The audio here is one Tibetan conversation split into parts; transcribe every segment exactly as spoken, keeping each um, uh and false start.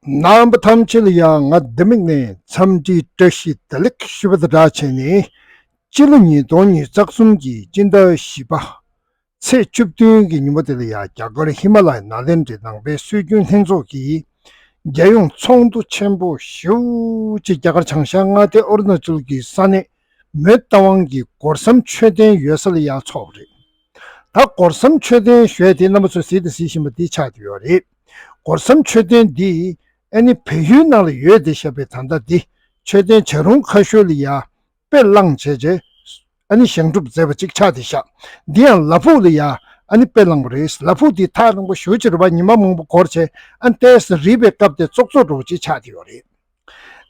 རྣམ་པ་ཐམས་ཅད་ལ་ཡང་ང་ལྡེ་མིག་ནས་འཚམས་འདྲིའི་བཀྲ་ཤིས་བདེ་ལེགས་ཞུ་བ་དང་སྦྲགས་བྱས་ནས། སྤྱི་ལོ་ཉིས་སྟོང་ཉི་ཤུ་རྩ་གསུམ་གྱི་སྤྱི་ཟླ་བཞི་པ་ཚེས་བཅུ་བདུན་གྱི་ཉིན་མོ་དེ་ལ་ཡང་རྒྱ་གར་ཧི་མ་ལ་ཡའི་ནཱ་ལེནྡྲའི་ནང་པའི་སྲོལ་རྒྱུན་ལྷན་ཚོགས་ཀྱིས་རྒྱལ་ཡོངས་ཚོགས་འདུ་ཆེན་པོ་ཞེ་པོ་ཅིག་རྒྱ་གར་བྱང་ཤར་མངའ་སྡེ་ཨོ་རུ་ན་ཅལ་གྱི་ས་གནས་མོན་རྟ་དབང་གི་སྒོར་གསུམ་མཆོད་རྟེན་ཡོད་ས་ལ་ཡང་ཚོགས་པ་རེད། ད་སྒོར་གསུམ་མཆོད་རྟེན་ཞུ་ཡ་དེ་རྣམ་པ་ཚོས་གཟིགས་དང་གཟིགས་བཞིན་པ་འདི་ཆགས་བསྡད་ཡོད་རེད། སྒོར་གསུམ་མཆོད་རྟེན་འདི་ཨ་ནི་བལ་ཡུལ་ནང་ལ་ཡོད་བསྡད་བཞག་པའི་ད་ལྟ་འདི་མཆོད་རྟེན་བྱ་རུང་ཁ་ཤོར་ལ་ཡ་དཔེ་བླངས་བྱས་རྗེས་ཨ་ནི་བཞེངས་གྲུབ་མཛད་པ་ཅིག་ཆགས་བསྡད་བཞག་འདི་ཡང་ལ་ཕུག་ལ་ཡ་ཨ་ནི་དཔེ་བླངས་པ་རེད། ལ་ཕུག་འདི་ཐག་རིང་པོ་ཞེ་པོ་ཅིག་རེད་པ། ཉི་མ་མང་པོ་འགོར་བྱས་ཨ་ནི་ཏོག་ཙམ་རིལ་བའི་སྐབས་དེ་ཙོག་ཙོག་འགྲོ་བ་ཅིག་ཆགས་བསྡད་ཡོད་རེད།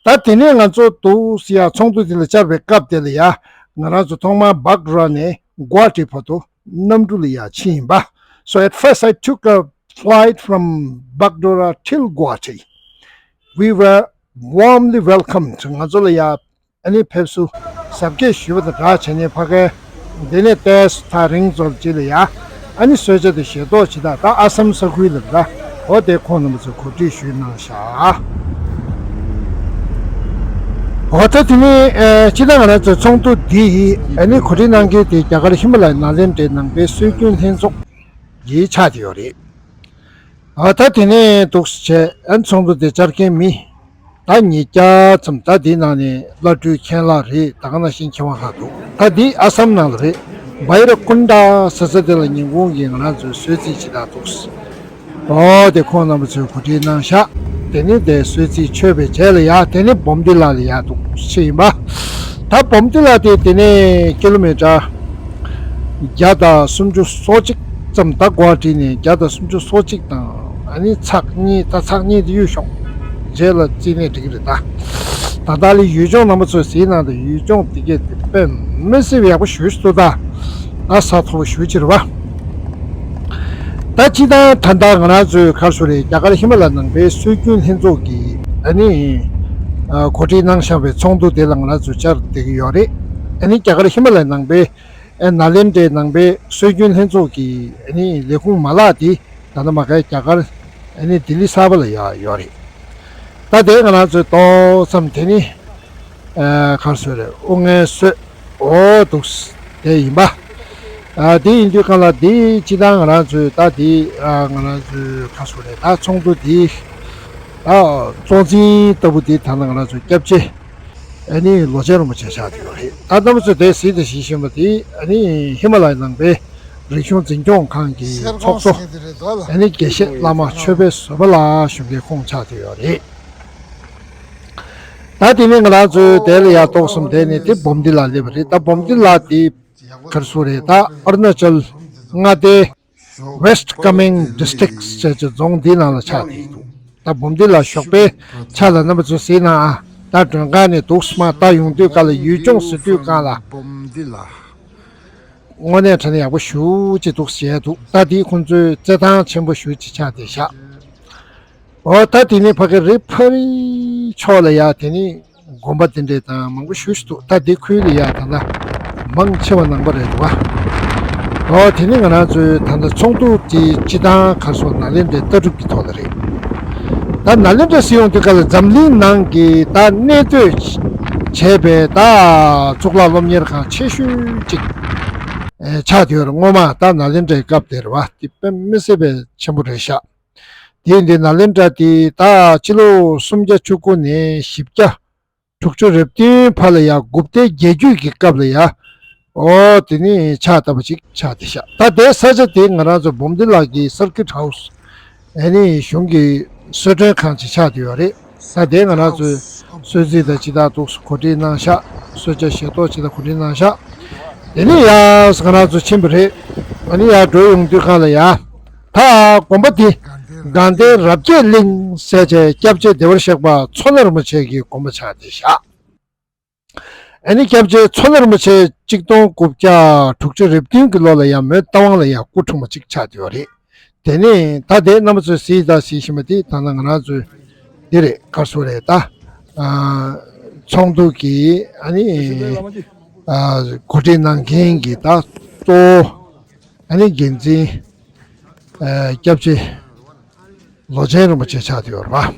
ད་དེ་ནས་ང་ཚོ་འདུག་སེ་ཡ་ཚོགས་འདུ་དེ་ལ་བཅར་བའི་སྐབས་དེ་ལ་ཡ་ང་རང་ཚོ་ཐོག་མར་བག་ཌོ་ར་ནས་གུ་ཝ་ཧ་ཊི་བར་དུ་གནམ་གྲུ་ལ་ཡ་ཕྱིན་ཡིན་པ། So at first I took a flight from Bagdogra till Guwahati. We were warmly welcomed. ང་ཚོ་ལ་ཡ་ཨ་ནི་ཕེབས་བསུ་གཟབ་རྒྱས་ཞུས་པ་དང་སྦྲགས་བྱས་ནས་ཕ་གིར་འདི་ནས་ཏོག་ཙམ་ཐག་རིང་ཙམ་ཅིག་ལ་ཡ་ཨ་ནི་གསོལ་ཇ་དང་ཞལ་ཏོག་ཅིག་དང་། ད་ཨ་སམ་ས་ཁུལ་ལ་རེད། ད་འོ་དེ་ཁོང་རྣམ་པ་ཚོས་གོ་སྒྲིག་ཞུས་གནང་ཤག་འོ་ད་དེ་ནས་ཨ་སྤྱིར་བཏང་ང་རང་ཚོའི་ཚོགས་འདུ་འདི་ཨ་ནི་གོ་སྒྲིག་གནང་མཁན་དེ་རྒྱ་གར་ཧི་མ་ལ་ཡའི་ནཱ་ལེནྡྲའི་ནང་པའི་སྲོལ་རྒྱུན་ལྷན་ཚོགས་ཀྱིས་ཆགས་བསྡད་ཡོད་རེད། ཨ་ད་དེ་ནས་འདུག་སེ་བྱས་ཨ་ནི་ཚོགས་འདུ་དེ་བཅར་མཁན་མི་ད་ཉིས་བརྒྱ་ཙམ། ད་འདིའི་ནང་ནས་བླ་སྤྲུལ་མཁན་བླ་རེད། ད་ག་ནང་བཞིན་མཁས་དབང་ལྷག་འདུག་ད་འདི་ཨ་སམ་ནང་ལ་རེད། བྷའི་ར་ཀུན་ཌ་ཟེར་ས་དེ་ལ་ཉིན་གུང་གི་ང་རང་ཚོའི་གསོལ་ཚིགས་ཅིག་ད་འདུག་སེ། ཨོ་དེ་ཁོང་རྣམ་པ་ཚོས་གོ་སྒྲིག་གནང་ཤག་དེ་ནས་དེ་གསོལ་ཚིགས་མཆོད་པའི་རྗེས་ལ་ཡ་དེ་ནས་སྦོམ་ཏི་ལ་ལ་ཡ་འདུག་སེ་ཕྱིན་ཡིན་པ། ད་སྦོམ་ཏི་ལ་དེ་དེ་ནས་ཀི་ལོ་མི་ཊར་བརྒྱ་དང་སུམ་ཅུ་སོ་གཅིག་ཙམ། ད་གུ་ཝ་ཧ་ཊི་ནས་བརྒྱ་དང་སུམ་ཅུ་སོ་གཅིག་དང་ཨ་ནི་ཚེག་གཉིས། ད་ཚེག་གཉིས་དེ་གཡུག་ཞོག་རྗེས་ལ་རྩིས་ནས་འགྲིག་གི་རེད་ད། ད་ལྟ་ལ་ཡུལ་ལྗོངས་རྣམ་པ་ཚོས་གཟིགས་གནང་དང་། ཡུལ་ལྗོངས་དེ་གས་དེ་དཔེ་མི་སྲིད་པའི་ཡག་པོ་ཞེ་པོ་ཅིག་འདུག་ད་ཨ་ས་མཐོ་པོ་ཞེ་པོ་ཅིག་རེད་པ། ད་སྤྱིར་བཏང་ད་ལྟ་ང་རང་ཚོའི་ག་རེ་ཟེར་དགོས་རེད། རྒྱ་གར་ཧི་མ་ལ་ནང་པའི་སྲོལ་རྒྱུན་ལྷན་ཚོགས་ཀྱིས་ཨ་ནི་ཨ་གོ་སྒྲིག་གནང་བཞག་པའི་ཚོགས་འདུ་དེ་ལ་ང་རང་ཚོ་བཅར་བསྡད་ཀྱི་ཡོད་རེད། ཨ་ནི་རྒྱ་གར་ཧི་མ་ལ་ནང་པའི་ཨ་ནཱ་ལེནྡྲའི་ནང་པའི་སྲོལ་རྒྱུན་ལྷན་ཚོགས་ཀྱི་ཨ་ནི་ལས་ཁུངས་མ་ལག་དེ་ད་ལྟ་མ་གི་རྒྱ་གར་ཨ་ནི་ལྡི་ལི་གསར་པ་ལ་ཡ་ཡོད་རེད། ད་དེ་ང་རང་ཚོའི་ཏོག་ཙམ་དེ་ནི་ཨ་ག་རེ་ཟེར་དགོས་རེད། དབུ་སྔོན་གསོལ། འོ་འདུག་སེ་དེ་ཡིན་པ། ཨ་དེ་ཡིན་དུས་གང་ལ་དེ་སྤྱིར་བཏང་ང་རང་ཚོའི་ད་དེ་ཨ་ང་རང་ཚོའི་ག་རེ་ཟེར་དགོས་རེད། ད་ཚོགས་འདུ་དེ་ད་གཙོ་འཛིན་ལྟ་བུ་དེ་ད་ལྟ་ང་རང་ཚོའི་སྐྱབས་རྗེ་ཨ་ནི་ལོ་ཆེན་རིན་པོ་ཆེ་ཆགས་བསྡད་ཡོད་རེད། ད་རྣམ་པ་ཚོས་དེ་གཟིགས་དང་གཟིགས་བཞིན་པ་དེ་ཨ་ནི་ཧི་མ་ལ་ཡའི་ནང་པའི་རིག་གཞུང་འཛིན་སྐྱོང་ཁང་གི་ཚོགས་གཙོ་ཨ་ནི་དགེ་བཤེས་བླ་མ་ཆོས་འཕེལ་བཟོད་པ་ལགས་གཞོན་སྐྱེས་ཁོང་ཆགས་བསྡད་ཡོད་རེད། ད་དེ་ནས་ང་རང་ཚོའི་དེ་ལ་ཡ་ཏོག་ཙམ་དེ་ནས་དེ་སྦོམ་ཏི་ལ་སླེབས་པ་རེད། ད་སྦོམ་ཏི་ལ་དེ་ག་རེ་ཟེར་དགོས་རེད། ད་ཨ་རུ་ན་ཅལ་མངའ་སྡེ་West Kameng District ཟེར་གྱི་རྫོང་འདི་ནང་ལ་ཆགས་བསྡད་འདུག་ད་སྦོམ་ཏི་ལ་ཞོགས་པའི་ཆ་ལ་རྣམ་པ་ཚོས་གཟིགས་གནང་ཨ། ད་མགྲོན་ཁང་ནས་འདུག་སེ་མར་ལྟ་ཡོང་དུས་སྐབས་ལ་ཡུལ་ལྗོངས་ཟེར་དུས་སྒང་ལ་དངོས་གནས་དྲང་གནས་ཡག་པོ་ཞེ་པོ་ཅིག་འདུག་སེ་བྱས་འདུག་ད་འདི་ཁོང་ཚོའི་རྩེད་ཐང་ཆེན་པོ་ཞེ་པོ་ཅིག་ཆགས་བསྡད་ཤག་འོ་ད་དེ་ནས་ཕ་གི་རི་ཕ་རི་ཕྱོགས་ལ་ཡ་དེ་ནས་དགོན་པ་དེ་འདྲས་དང་མང་པོ་ཞེ་པོ་ཅིག་འདུག་ད་དེ་ཁུལ་ལ་ཡ་ད་ལྟ་མང་ཆེ་བ་ནང་པ་རེད་འདུག་ག་འོ་དེ་ནས་ང་རང་ཚོའི་ད་ལྟ་ཚོགས་འདུ་དེ་སྤྱིར་བཏང་ག་རེ་ཟེར་དགོས། ནཱ་ལེནྡྲའི་ལྟ་གྲུབ་ཀྱི་ཐོག་ལ་རེད། ད་ནཱ་ལེནྡྲ་ཟེར་ཡོང་དུས་སྐབས་ལ་འཛམ་གླིང་ནང་གི་ད་གནས་སྡོད་བྱས་པའི་ད་གཙུག་ལག་སློབ་གཉེར་ཁང་ཆེ་ཤོས་ཅིག་ཨེ་ཆགས་བསྡད་ཡོད་རེད། སྔོན་མ་ད་ནཱ་ལེནྡྲའི་སྐབས་དེ་རེད་པ། དེ་དཔེ་མི་སྲིད་པའི་ཆེན་པོ་རེད་ཤག་དེ་ཡིན་དུས་ནཱ་ལེནྡྲ་དེ་ད་ཕྱི་ལོ་སུམ་བརྒྱ་བཅུ་དགུ་ནས་བཞི་བརྒྱ་དྲུག་ཅུ་རེ་བདུན་བར་ལ་ཡ་གུཔྟའི་རྒྱལ་རྒྱུད་ཀྱི་སྐབས་ལ་ཡ་འོ་དེ་ནས་ཆགས་བསྡད་པ་ཅིག་ཆགས་བསྡད་ཤག་ད་དེའི་ས་ཆ་དེ་ང་རང་ཚོ་སྦོམ་ཏི་ལ་གི་Circuit House ཨ་ནི་གཞུང་གི་གསོལ་མགྲོན་ཁང་ཅིག་ཆགས་བསྡད་ཡོད་རེད། ད་དེ་ང་རང་ཚོའི་གསོལ་ཚིགས་དང་ཇི་ལྟར་འདུག་གོ་སྒྲིག་གནང་ཤག་གསོལ་ཇ་ཞལ་ཏོག་ཇི་ལྟར་གོ་སྒྲིག་གནང་ཤག་དེ་ནས་ཡར་ང་རང་ཚོ་ཕྱིན་པ་རེད། ཨ་ནི་ཡར་འགྲོ་ཡོང་དུས་སྒང་ལ་ཡ། ད་དགོན་པ་འདི་དགའ་ལྡན་རབ་རྒྱས་གླིང་ཟེར་བྱས་སྐྱབས་རྗེ་བདེ་བར་གཤེགས་པ་མཚོ་སྣ་རིན་པོ་ཆེ་གི་དགོན་པ་ཆགས་བསྡད་ཤག་ཨ་ནི་སྐྱབས་རྗེ་མཚོ་སྣ་རིན་པོ་ཆེ་གཅིག་སྟོང་དགུ་བརྒྱ་དྲུག་ཅུ་རེ་བདུན་གྱི་ལོ་ལ་ཡང་མོན་རྟ་དབང་ལ་ཡང་སྐུ་འཁྲུངས་པ་ཅིག་ཆགས་བསྡད་ཡོད་རེད། དེ་ནས་ད་དེ་རྣམ་པ་ཚོས་གཟིགས་དང་གཟིགས་བཞིན་པ་དེ་ད་ལྟ་ང་རང་ཚོའི་འདི་རེད། ག་རེ་ཟེར་དགོས་རེད། ད་ཨ་ཚོགས་འདུ་གི་ཨ་ནི་ཨ་གོ་སྒྲིག་གནང་མཁན་གྱི་ད་གཙོ་བོ་ཨ་ནི་འགན་འཛིན་ཨ་སྐྱབས་རྗེ་ལོ་ཆེན་རིན་པོ་ཆེ་ཆགས་བསྡད་ཡོད་རེད་པ།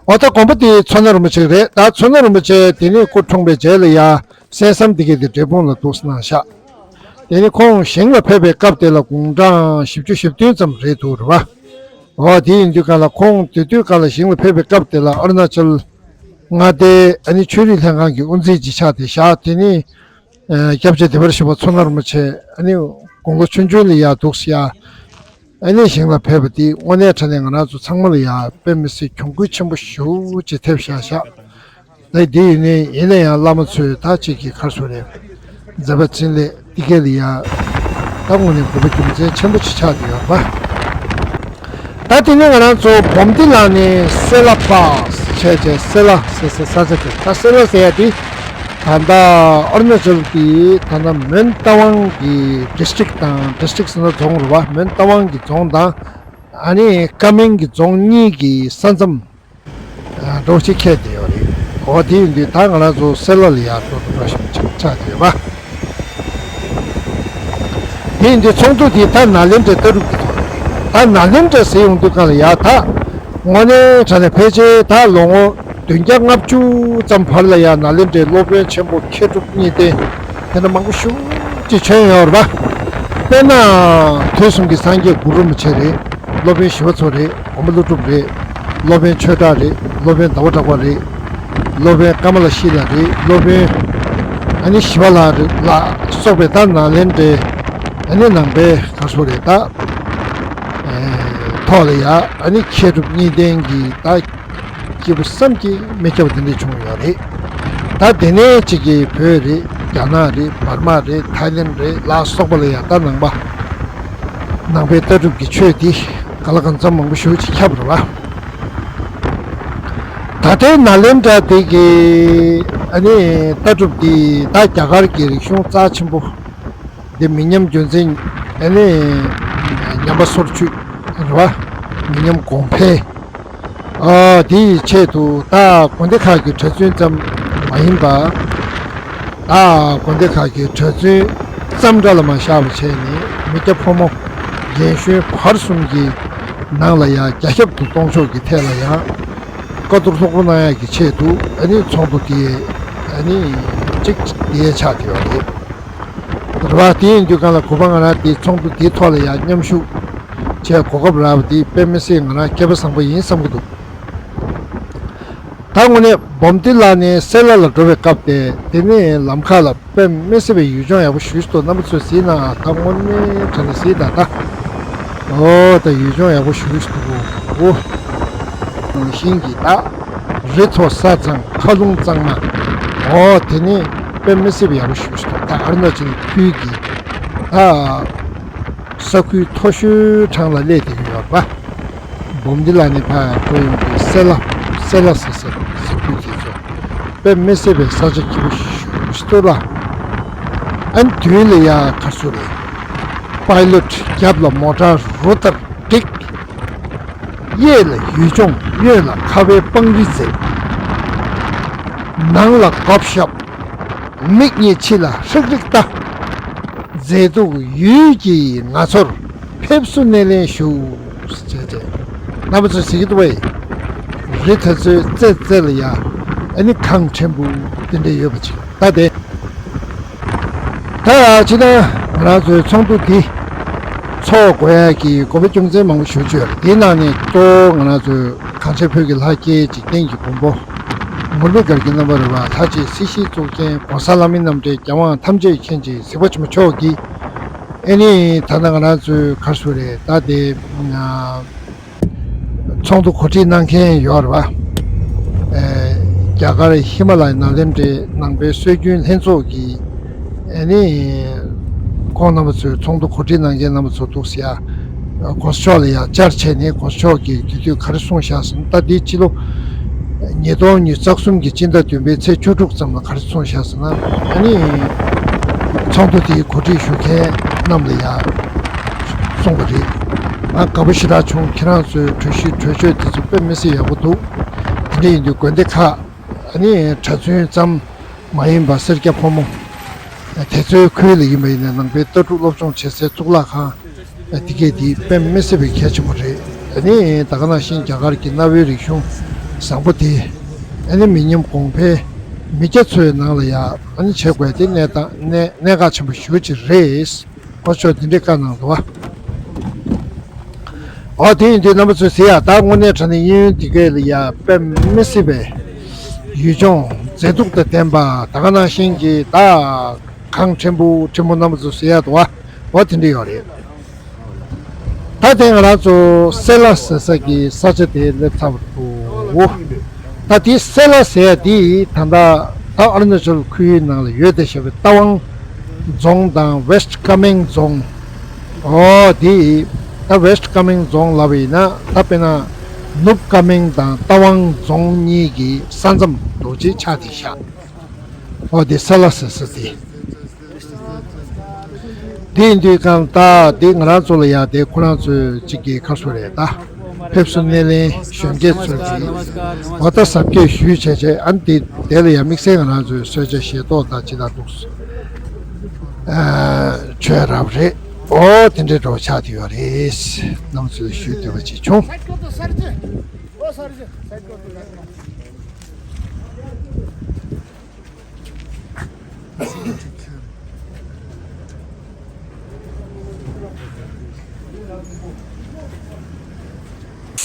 འོ་ད་དགོན་པ་དེ་མཚོ་སྣ་རིན་པོ་ཆེ་རེད། ད་མཚོ་སྣ་རིན་པོ་ཆེ་དེ་ནས་སྐུ་འཁྲུངས་པའི་རྗེས་ལ་ཡ་གསན་བསམ་དེ་གའི་དེ་འབྲས་སྤུངས་ལ་འདུག་སེ་གནང་ཤག་དེ་ནས་ཁོང་ཞིང་ལ་ཕེབས་པའི་སྐབས་དེ་ལ་དགུང་གྲངས་བཞི་བཅུ་ཞེ་བདུན་ཙམ་རེད་འདུག་རེད་པ། འོ་དེ་ཡིན་དུས་གང་ལ་ཁོང་དེ་དུས་གང་ལ་ཞིང་ལ་ཕེབས་པའི་སྐབས་དེ་ལ་ཨ་རུ་ན་ཅལ་མངའ་སྡེའི་ཨ་ནི་ཆོས་རིག་ལྷན་ཁང་གི་དབུ་འཛིན་ཅིག་ཆགས་ཏེ་བཞག་དེ་ནས་སྐྱབས་རྗེ་བདེ་བར་གཤེགས་པ་མཚོ་སྣ་རིན་པོ་ཆེ་ཨ་ནི་དགུང་ལོ་ཆུང་ཆུང་ལ་ཡ་འདུག་སེ་ཡ། ཨ་ནི་ཞིང་ལ་ཕེབས་པ་དེ་དངོས་གནས་དྲང་གནས་ང་རང་ཚོ་ཚང་མ་ལ་ཡ་དཔེ་མི་སྲིད་གྱོང་གུད་ཆེན་པོ་ཞེ་པོ་ཅིག་ཐེབས་བཞག་ཤག་ད་དེ་ཡིན་ནའི་ཡིན་ན་ཡང་བླ་མ་ཚོས་ད་ཅིག་གི་ཁར་སོ་རེད། མཛད་པ་འཕྲིན་ལས་འདི་ག་ལ་ཡ་ད་དངོས་གནས་དགོས་པ་རྒྱུ་མཚན་ཆེན་པོ་ཅིག་ཆགས་བསྡད་ཡོད་རེད་པ། ད་དེ་ནས་ང་རང་ཚོ་བོམ་ཏི་ལ་ནས་སེ་ལ་པཱས་བྱས་བྱས་སེ་ལ་ཟེར་སེ་ས་ཆ་དེ་ད་སེ་ལ་ཟེར་ཡ་དེ་ད་ལྟ་ཨ་རུ་ན་ཅལ་གྱི་ད་ལྟ་མོན་རྟ་དབང་གི་ཌི་སི་ཊིག་དང་ཌི་སི་ཊིག་ཟེར་ན་རྫོང་རེད་པ། མོན་རྟ་དབང་གི་རྫོང་དང་ཨ་ནི་ཀ་མེང་གི་རྫོང་གཉིས་ཀྱི་ས་མཚམས་འགྲོ་ཅིག་ཁེལ་བསྡད་ཡོད་རེད། འོ་དེ་ཡིན་དུས་ད་ང་རང་ཚོ་སེ་ལ་ལ་ཡར་འགྲོ་འགྲོ་བཞིན་ཆགས་བསྡད་ཡོད་པ། དེ་ཡིན་དུས་ཚོགས་འདུ་དེ་ད་ནཱ་ལེནྡྲའི་ལྟ་གྲུབ་ཀྱི་ཐོག་རེད། ད་ནཱ་ལེནྡྲ་ཟེར་ཡོང་དུས་གང་ལ་ཡ་ད་དངོས་གནས་དྲང་གནས་ཕལ་ཆེར་ད་ལོ་ངོ་བདུན་བརྒྱ་ལྔ་བཅུ་ཙམ་བར་ལ་ཡ་ནཱ་ལེནྡྲའི་སློབ་དཔོན་ཆེན་པོ་མཁས་གྲུབ་གཉིས་ལྡན་དེ་འདྲ་མང་པོ་ཞེ་པོ་ཅིག་བྱོན་ཡོད་རེད་པ། དཔེར་ན་དུས་གསུམ་གྱི་སངས་རྒྱས་གུ་རུ་རིན་པོ་ཆེ་རེད། སློབ་དཔོན་ཞི་བ་འཚོ་རེད། མགོན་པོ་ཀླུ་སྒྲུབ་རེད། སློབ་དཔོན་ཆོས་གྲགས་རེད། སློབ་དཔོན་ཟླ་བ་གྲགས་པ་རེད། སློབ་དཔོན་ཀ་མ་ལ་ཤཱི་ལ་རེད། སློབ་དཔོན་ཨ་ནི་ཞི་བ་ལྷ་རེད་ལ་སོགས་པའི་ད་ནཱ་ལེནྡྲའི་ཨ་ནི་ནང་པའི་ག་རེ་ཟེར་དགོས་རེད་ད། ཐོག་ལ་ཡ་ཨ་ནི་མཁས་གྲུབ་གཉིས་ལྡན་གྱི་ད་སྐྱེས་བུ་བསམ་གྱིས་མི་ཁྱབ་པ་དེ་འདྲ་བྱུང་ཡོད་རེད། ད་དེ་ནས་གཅིག་གིས་བོད་རེད། རྒྱ་ནག་རེད། འབར་མ་རེད། ཐའི་ལེན་རེད་ལ་སོགས་པ་ལ་ཡ་ད་ནང་པ་ནང་པའི་ལྟ་གྲུབ་ཀྱི་ཆོས་འདི་ག་ལ་གང་འཚམ་མང་པོ་ཞེ་པོ་ཅིག་ཁྱབ་རེད་པ། ད་ལྟའི་ནཱ་ལེནྡྲ་དེ་གི་ཨ་ནི་ལྟ་གྲུབ་འདི་ད་རྒྱ་གར་གྱི་རིག་གཞུང་རྩ་ཆེན་པོ་འདི་མི་ཉམས་རྒྱུན་འཛིན་ཨ་ནི་ཉམས་པ་སོར་ཆུད་རེད་པ། མི་ཉམས་གོང་འཕེལ། ཨ་དེ་ཡི་ཆེད་དུ་ད་དགོན་སྡེ་ཁག་གི་གྲྭ་བཙུན་ཙམ་མ་ཡིན་པ། ད་དགོན་སྡེ་ཁག་གི་གྲྭ་བཙུན་ཙམ་འདྲ་ལ་མ་བཞག་པ་བྱས་ནས་མི་སྐྱ་ཕོ་མོ་རྒན་གཞོན་བར་གསུམ་གྱི་ནང་ལ་ཡང་རྒྱ་ཁྱབ་ཏུ་གཏོང་ཕྱོགས་ཀྱི་ཐད་ལ་ཡང་བཀའ་བསྡུར་ལྷུག་པོ་གནང་ཡག་གི་ཆེད་དུ་ཨ་ནི་ཚོགས་འདུ་དེ་ཨ་ནི་གཅིག་དེ་ཆགས་བསྡད་ཡོད་རེད། རེད་པ། དེ་ཡིན་དུས་གང་ལ་གུས་པ་ང་རང་དེ་ཚོགས་འདུ་དེའི་ཐོག་ལ་ཡང་མཉམ་ཞུགས་བྱས་གོ་སྐབས་རག་པ་དེ་དཔེ་མི་སྲིད་ང་རང་སྐལ་པ་བཟང་པོ་ཡིན་བསམ་གྱི་འདུག་ད་དངོས་གནས་བོམ་ཏི་ལ་ནས་སེ་ལ་ལ་འགྲོ་བའི་སྐབས་དེ་དེ་ནས་ལམ་ཁ་ལ་དཔེ་མི་སྲིད་པའི་ཡུལ་ལྗོངས་ཡག་པོ་ཞེ་པོ་ཞིག་འདུག་རྣམ་པ་ཚོས་གཟིགས་ན་ད་དངོས་གནས་དྲང་གནས་གཟིགས་དང་ད། འོ་ད་ཡུལ་ལྗོངས་ཡག་པོ་ཞེ་པོ་ཞིག་འདུག་འོ། ཤིང་གི་ད། རི་མཐོ་ས་གཙང་མཁའ་རླུང་གཙང་མ། འོ་དེ་ནས་དཔེ་མི་སྲིད་པའི་ཡག་པོ་ཞེ་པོ་ཞིག་འདུག་ད་ཨ་རུ་ན་ཅལ་ཁུལ་གྱི་ད། ས་ཁུལ་མཐོ་ཤོས་གྲས་ལ་སླེབས་བསྡད་ཀྱི་ཡོད་རེད་པ། བོམ་ཏི་ལ་ནས་ཕར་འགྲོ་ཡོང་དུས་སེ་ལ་སེ་ལ་ཟེར་ས་ས་ཁུལ་དེ་ཚོ་དཔེ་མི་སྲིད་པའི་ས་ཆ་སྐྱིད་པོ་ཞེ་པོ་ཞིག་འདུག་ལ། ཨ་ནི་དུས་ལ་ཡ་ག་རེ་ཟེར་དགོས་རེད། པའི་ལོཊ་རྒྱབ་ལ་མོ་ཊ་རུ་ཏར་བསྒྲིགས། གཡས་ལ་ཡུལ་ལྗོངས། གཡོན་ལ་ཁ་བའི་སྤང་རི་མཛེས། ནང་ལ་སྒོ་ཞབས། མིག་གཉིས་ཕྱི་ལ་ཧྲིག་ཧྲིག་ལྟ། མཛེས་སྡུག་ཡུལ་གྱིས་ང་ཚོར་ཕེབས་བསུ་སྣེ་ལེན་ཞུ། ཟེར་བྱས་རྣམ་པ་ཚོས་གཟིགས་ཀྱི་འདུག་པས། རི་དེ་ཚོའི་རྩེ་རྩེ་ལ་ཡ་ཨ་ནི་གངས་ཕྲན་བུ་དེ་འདྲ་ཡོད་པ་ཅིག་ད་དེ། ད་ཡ་ཅི་ད་ང་རང་ཚོའི་ཚོགས་འདུ་འདི་ཚོགས་དགོས་ཡ་གི་དགོས་པ་རྒྱུ་མཚན་མང་པོ་ཞེ་པོ་ཅིག་ཡོད་རེད། དེའི་ནང་ནས་གཙོ་བོ་ང་རང་ཚོའི་གངས་ཅན་བོད་ཀྱི་ལྷ་སྐྱེས་འཇིག་རྟེན་གྱི་མགོན་པོ་ངུར་སྨྲིག་གར་གྱི་རྣམ་པར་རོལ་པ་ལྷ་གཅིག་སྲིད་ཞིའི་གཙུག་རྒྱན་༸གོང་ས་ལྷ་མིའི་རྣམ་འདྲེན་རྒྱལ་དབང་ཐམས་ཅད་མཁྱེན་ཅིང་གཟིགས་པ་ཆེན་པོ་མཆོག་གིས་ཨ་ནི་ད་ལྟ་ང་རང་ཚོའི་ག་རེ་ཟེར་དགོས་རེད་ད་དེ། ཚོགས་འདུ་གོ་སྒྲིག་གནང་མཁན་ཡོད་རེད་པ། ཨེ། རྒྱ་གར་ཧི་མ་ལ་ཡའི་ནཱ་ལེནྡྲའི་ནང་པའི་སྲོལ་རྒྱུན་ལྷན་ཚོགས་ཀྱི་ཨ་ནི་ཁོང་རྣམ་པ་ཚོའི་ཚོགས་འདུ་གོ་སྒྲིག་གནང་མཁན་རྣམ་པ་ཚོ་འདུག་ཟེར་ཡ། གོང་ས་མཆོག་ལ་ཡ་བཅར་བྱས་ནས་གོང་ས་མཆོག་གིས་དེ་དུས་ག་རེ་གསུངས་བཞག་ཟེར་ན་ད་འདི་ཕྱི་ལོ་ཉིས་སྟོང་ཉི་ཤུ་རྩ་གསུམ་གྱི་སྤྱི་ཟླ་བདུན་པའི་ཚེས་བཅུ་དྲུག་ཙམ་ལ་ག་རེ་གསུངས་བཞག་ཟེར་ན་ཨ་ནི་ཚོགས་འདུ་དེའི་གོ་སྒྲིག་ཞུ་མཁན་རྣམས་ལ་ཡ། གསུངས་པ་རེད། ང་དགའ་པོ་ཞེ་དྲག་བྱུང་། ཁྱེད་རང་ཚོའི་གྲོས་གཞི་གྲོས་ཆོད་དེ་ཚོ་དཔེ་མི་སྲིད་ཡག་པོ་འདུག་དེ་འདྲ་ཡིན་དུས་དགོན་སྡེ་ཁག་ཨ་ནི་གྲྭ་བཙུན་ཙམ་མ་ཡིན་པ་སེར་སྐྱ་ཕོ་མོ་དེ་ཚོའི་ཁུལ་ལ་ཡིན་པ་ཡིན་ན་ནང་པའི་ལྟ་གྲུབ་སློབ་སྦྱོང་བྱེད་སའི་གཙུག་ལག་ཁང་དེ་གས་དེ་དཔེ་མི་སྲིད་པའི་གལ་ཆེན་པོ་རེད། ཨ་ནི་ད་ག་ནང་བཞིན་རྒྱ་གར་གྱི་གནའ་བོའི་རིག་གཞུང་ བཟང་པོ་དེ། ཨ་ནི་མི་ཉམས་གོང་འཕེལ། མི་སྐྱ་ཚོའི་ནང་ལ་ཡ་ཨ་ནི་བྱེད་དགོས་དེ་གནད་དང་གནད་གནད་འགག་ཆེན་པོ་ཞེ་པོ་ཅིག་རེད། ཁོ་ཚོས་དེ་འདྲའི་བཀའ་གནང་འདུག་བ། འོ་དེ་ཡིན་དུས་རྣམ་པ་ཚོས་ཟེར་ཡ། ད་དངོས་གནས་དྲང་གནས་གཡས་གཡོན་དེ་གས་ལ་ཡ་དཔེ་མི་སྲིད་པའི་ཡུལ་ལྗོངས་མཛེས་སྡུག་དང་ལྡན་པ། ད་ག་ནང་བཞིན་གྱི་ད་གངས་ཕྲན་བུ་ཕྲན་བུ་རྣམ་པ་ཚོས་ཟེར་ཡ་འདུག་བ། འོ་དེ་འདྲ་ཡོད་རེད། ད་དེ་ང་རང་ཚོ་སེ་ལ་ཟེར་ས་གི་ས་ཆ་དེ་སླེབས་ཚར་བ་འདུག་ད་དེ་སེ་ལ་ཟེར་ཡ་དེ་ད་ལྟ་ད་ཨ་རུ་ན་ཅལ་ཁུལ་ནང་ལ་ཡོད་དེ་བྱས་པའི་རྟ་དབང་རྫོང་དང་West Kameng རྫོང་། འོ་དེ་ད་West Kameng རྫོང་ལབ་པ་ཡིན་ན་ད་དཔེར་ན་ནུབ་ཀ་མེང་དང་རྟ་དབང་རྫོང་གཉིས་ཀྱི་ས་མཚམས་རྡོ་རྗེ་ཆགས་དེ་བཞག་འོ་དེ་སེ་ལ་ཟེར་ས་དེ། དེ་ཡིན་དུས་གང་ལྟར་དེ་ང་རང་ཚོ་ལ་ཡང་དེ་ཁོ་རང་ཚོའི་གཅིག་གི་ཁ་སོ་རེད་ད། ཕེབས་བསུ་སྣེ་ལེན་གཞོན་སྐྱེས་ཚོ་གིས་འོ་ད་གཟབ་རྒྱས་ཞུས་བྱས་བྱས་ཨ་ནི་དེ་དེ་ལ་ཡང་དམིགས་བསལ་ང་རང་ཚོའི་གསོལ་ཇ་བཞེས་ཏོག་དང་ཅི་དང་འདུག་ཨ་མཆོད་རབས་རེད། འོ་དེ་འདྲའི་འགྲོ་ཆགས་དེ་ཡོད་རེད། རྣམ་ཚོས་ཞུས་བསྡད་པ་ཅིག་བྱུང་།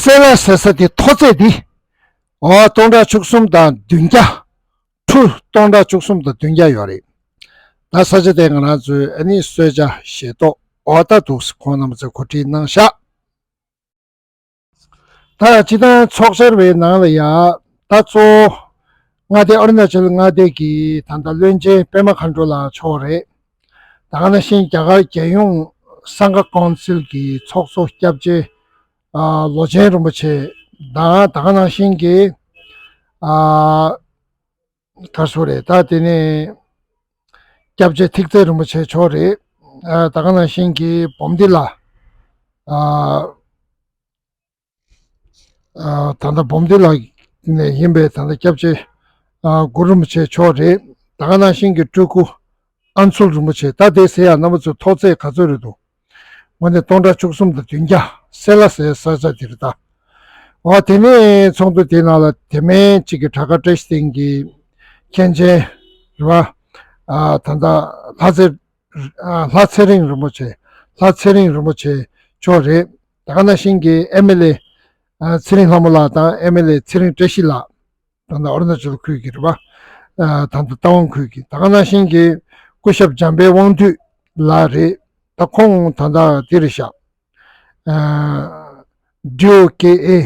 སེ་ལ་ཟེར་ས་དེ་མཐོ་ཚད་དེ་འོ་སྟོང་ཕྲག་བཅུ་གསུམ་དང་བདུན་བརྒྱ། ཁྲུ་སྟོང་ཕྲག་བཅུ་གསུམ་དང་བདུན་བརྒྱ་ཡོད་རེད། ད་ས་ཆ་དེ་ང་རང་ཚོའི་ཨ་ནི་གསོལ་ཇ་བཞེས་ཏོག་འོ་ད་འདུག་སེ་ཁོང་རྣམ་པ་ཚོས་གོ་སྒྲིག་གནང་ཤག་ད་སྤྱི་བཏང་ཚོགས་བཅར་བའི་ནང་ལ་ཡ་ད་གཙོ་བོ་མངའ་སྡེ་ཨ་རུ་ན་ཅལ་མངའ་སྡེ་གི་ད་ལྟ་བློན་ཆེན་པད་མ་མཁའ་འགྲོ་ལགས་མཆོག་རེད། ད་ག་ནང་བཞིན་རྒྱ་གར་རྒྱལ་ཡོངས་གསང་སྔགས་ཀོན་སིལ་གྱི་ཚོགས་གཙོ་སྐྱབས་རྗེ་ཨ་ལོ་ཆེན་རིན་པོ་ཆེ་དང་ད་ག་ནང་བཞིན་གྱི་ཨ་ག་རེ་ཟེར་དགོས་རེད། ད་དེ་ནས་སྐྱབས་རྗེ་ཐེག་ཚད་རིན་པོ་ཆེ་མཆོག་རེད། ཨ་ད་ག་ནང་བཞིན་གྱི་སྦོམ་སྡེ་ལ་ཨ་ཨ་ད་ལྟ་སྦོམ་སྡེ་ལ་ནས་ཡིན་པའི་ད་ལྟ་སྐྱབས་རྗེ་ཨ་གུ་རུ་རིན་པོ་ཆེ་མཆོག་རེད། ད་ག་ནང་བཞིན་གྱི་སྤྲུལ་སྐུ་ཨ་མཚུལ་རིན་པོ་ཆེ། ད་དེ་ཟེར་ཡ་རྣམ་པ་ཚོ་མཐོ་ཚད་ག་ཚོད་རེད་འདུག་དངོས་གནས་སྟོང་ཕྲག་བཅུ་གསུམ་དང་བདུན་བརྒྱ་སེ་ལ་ཟེར་ས་ཆ་དེ་རེད་ད། འོ་དེ་ནས་ཚོགས་འདུ་དེའི་ནང་ལ་དེ་མིན་གཅིག་གི་བྲག་དཀར་བཀྲ་ཤིས་སེང་གེའི་མཁན་ཆེན་རེད་བ། ཨ་ད་ལྟ་ལྷ་རྩེ་ཨ་ལྷ་ཚེ་རིང་རིན་པོ་ཆེ། ལྷ་ཚེ་རིང་རིན་པོ་ཆེ་མཆོག་རེད། ད་ག་ནང་བཞིན་གྱི་ཨེམ་ཨེལ་ཨེ་ཨ་ཚེ་རིང་ལྷ་མོ་ལགས་དང་ཨེམ་ཨེལ་ཨེ་ཚེ་རིང་བཀྲ་ཤིས་ལགས། ད་ལྟ་ཨ་རུ་ན་ཅལ་ཁུལ་གྱི་རེད་པ། ཨ་ད་ལྟ་རྟ་དབང་ཁུལ་གྱི་ད་ག་ནང་བཞིན་གྱི་སྐུ་ཞབས་འཇམ་དཔལ་དབང་འདུས་ལགས་རེད། ད་ཁོང་ད་ལྟ་འདི་རེད་ཤག་ཨ་ཌི་ཨོ་ཀེ་ཨེ་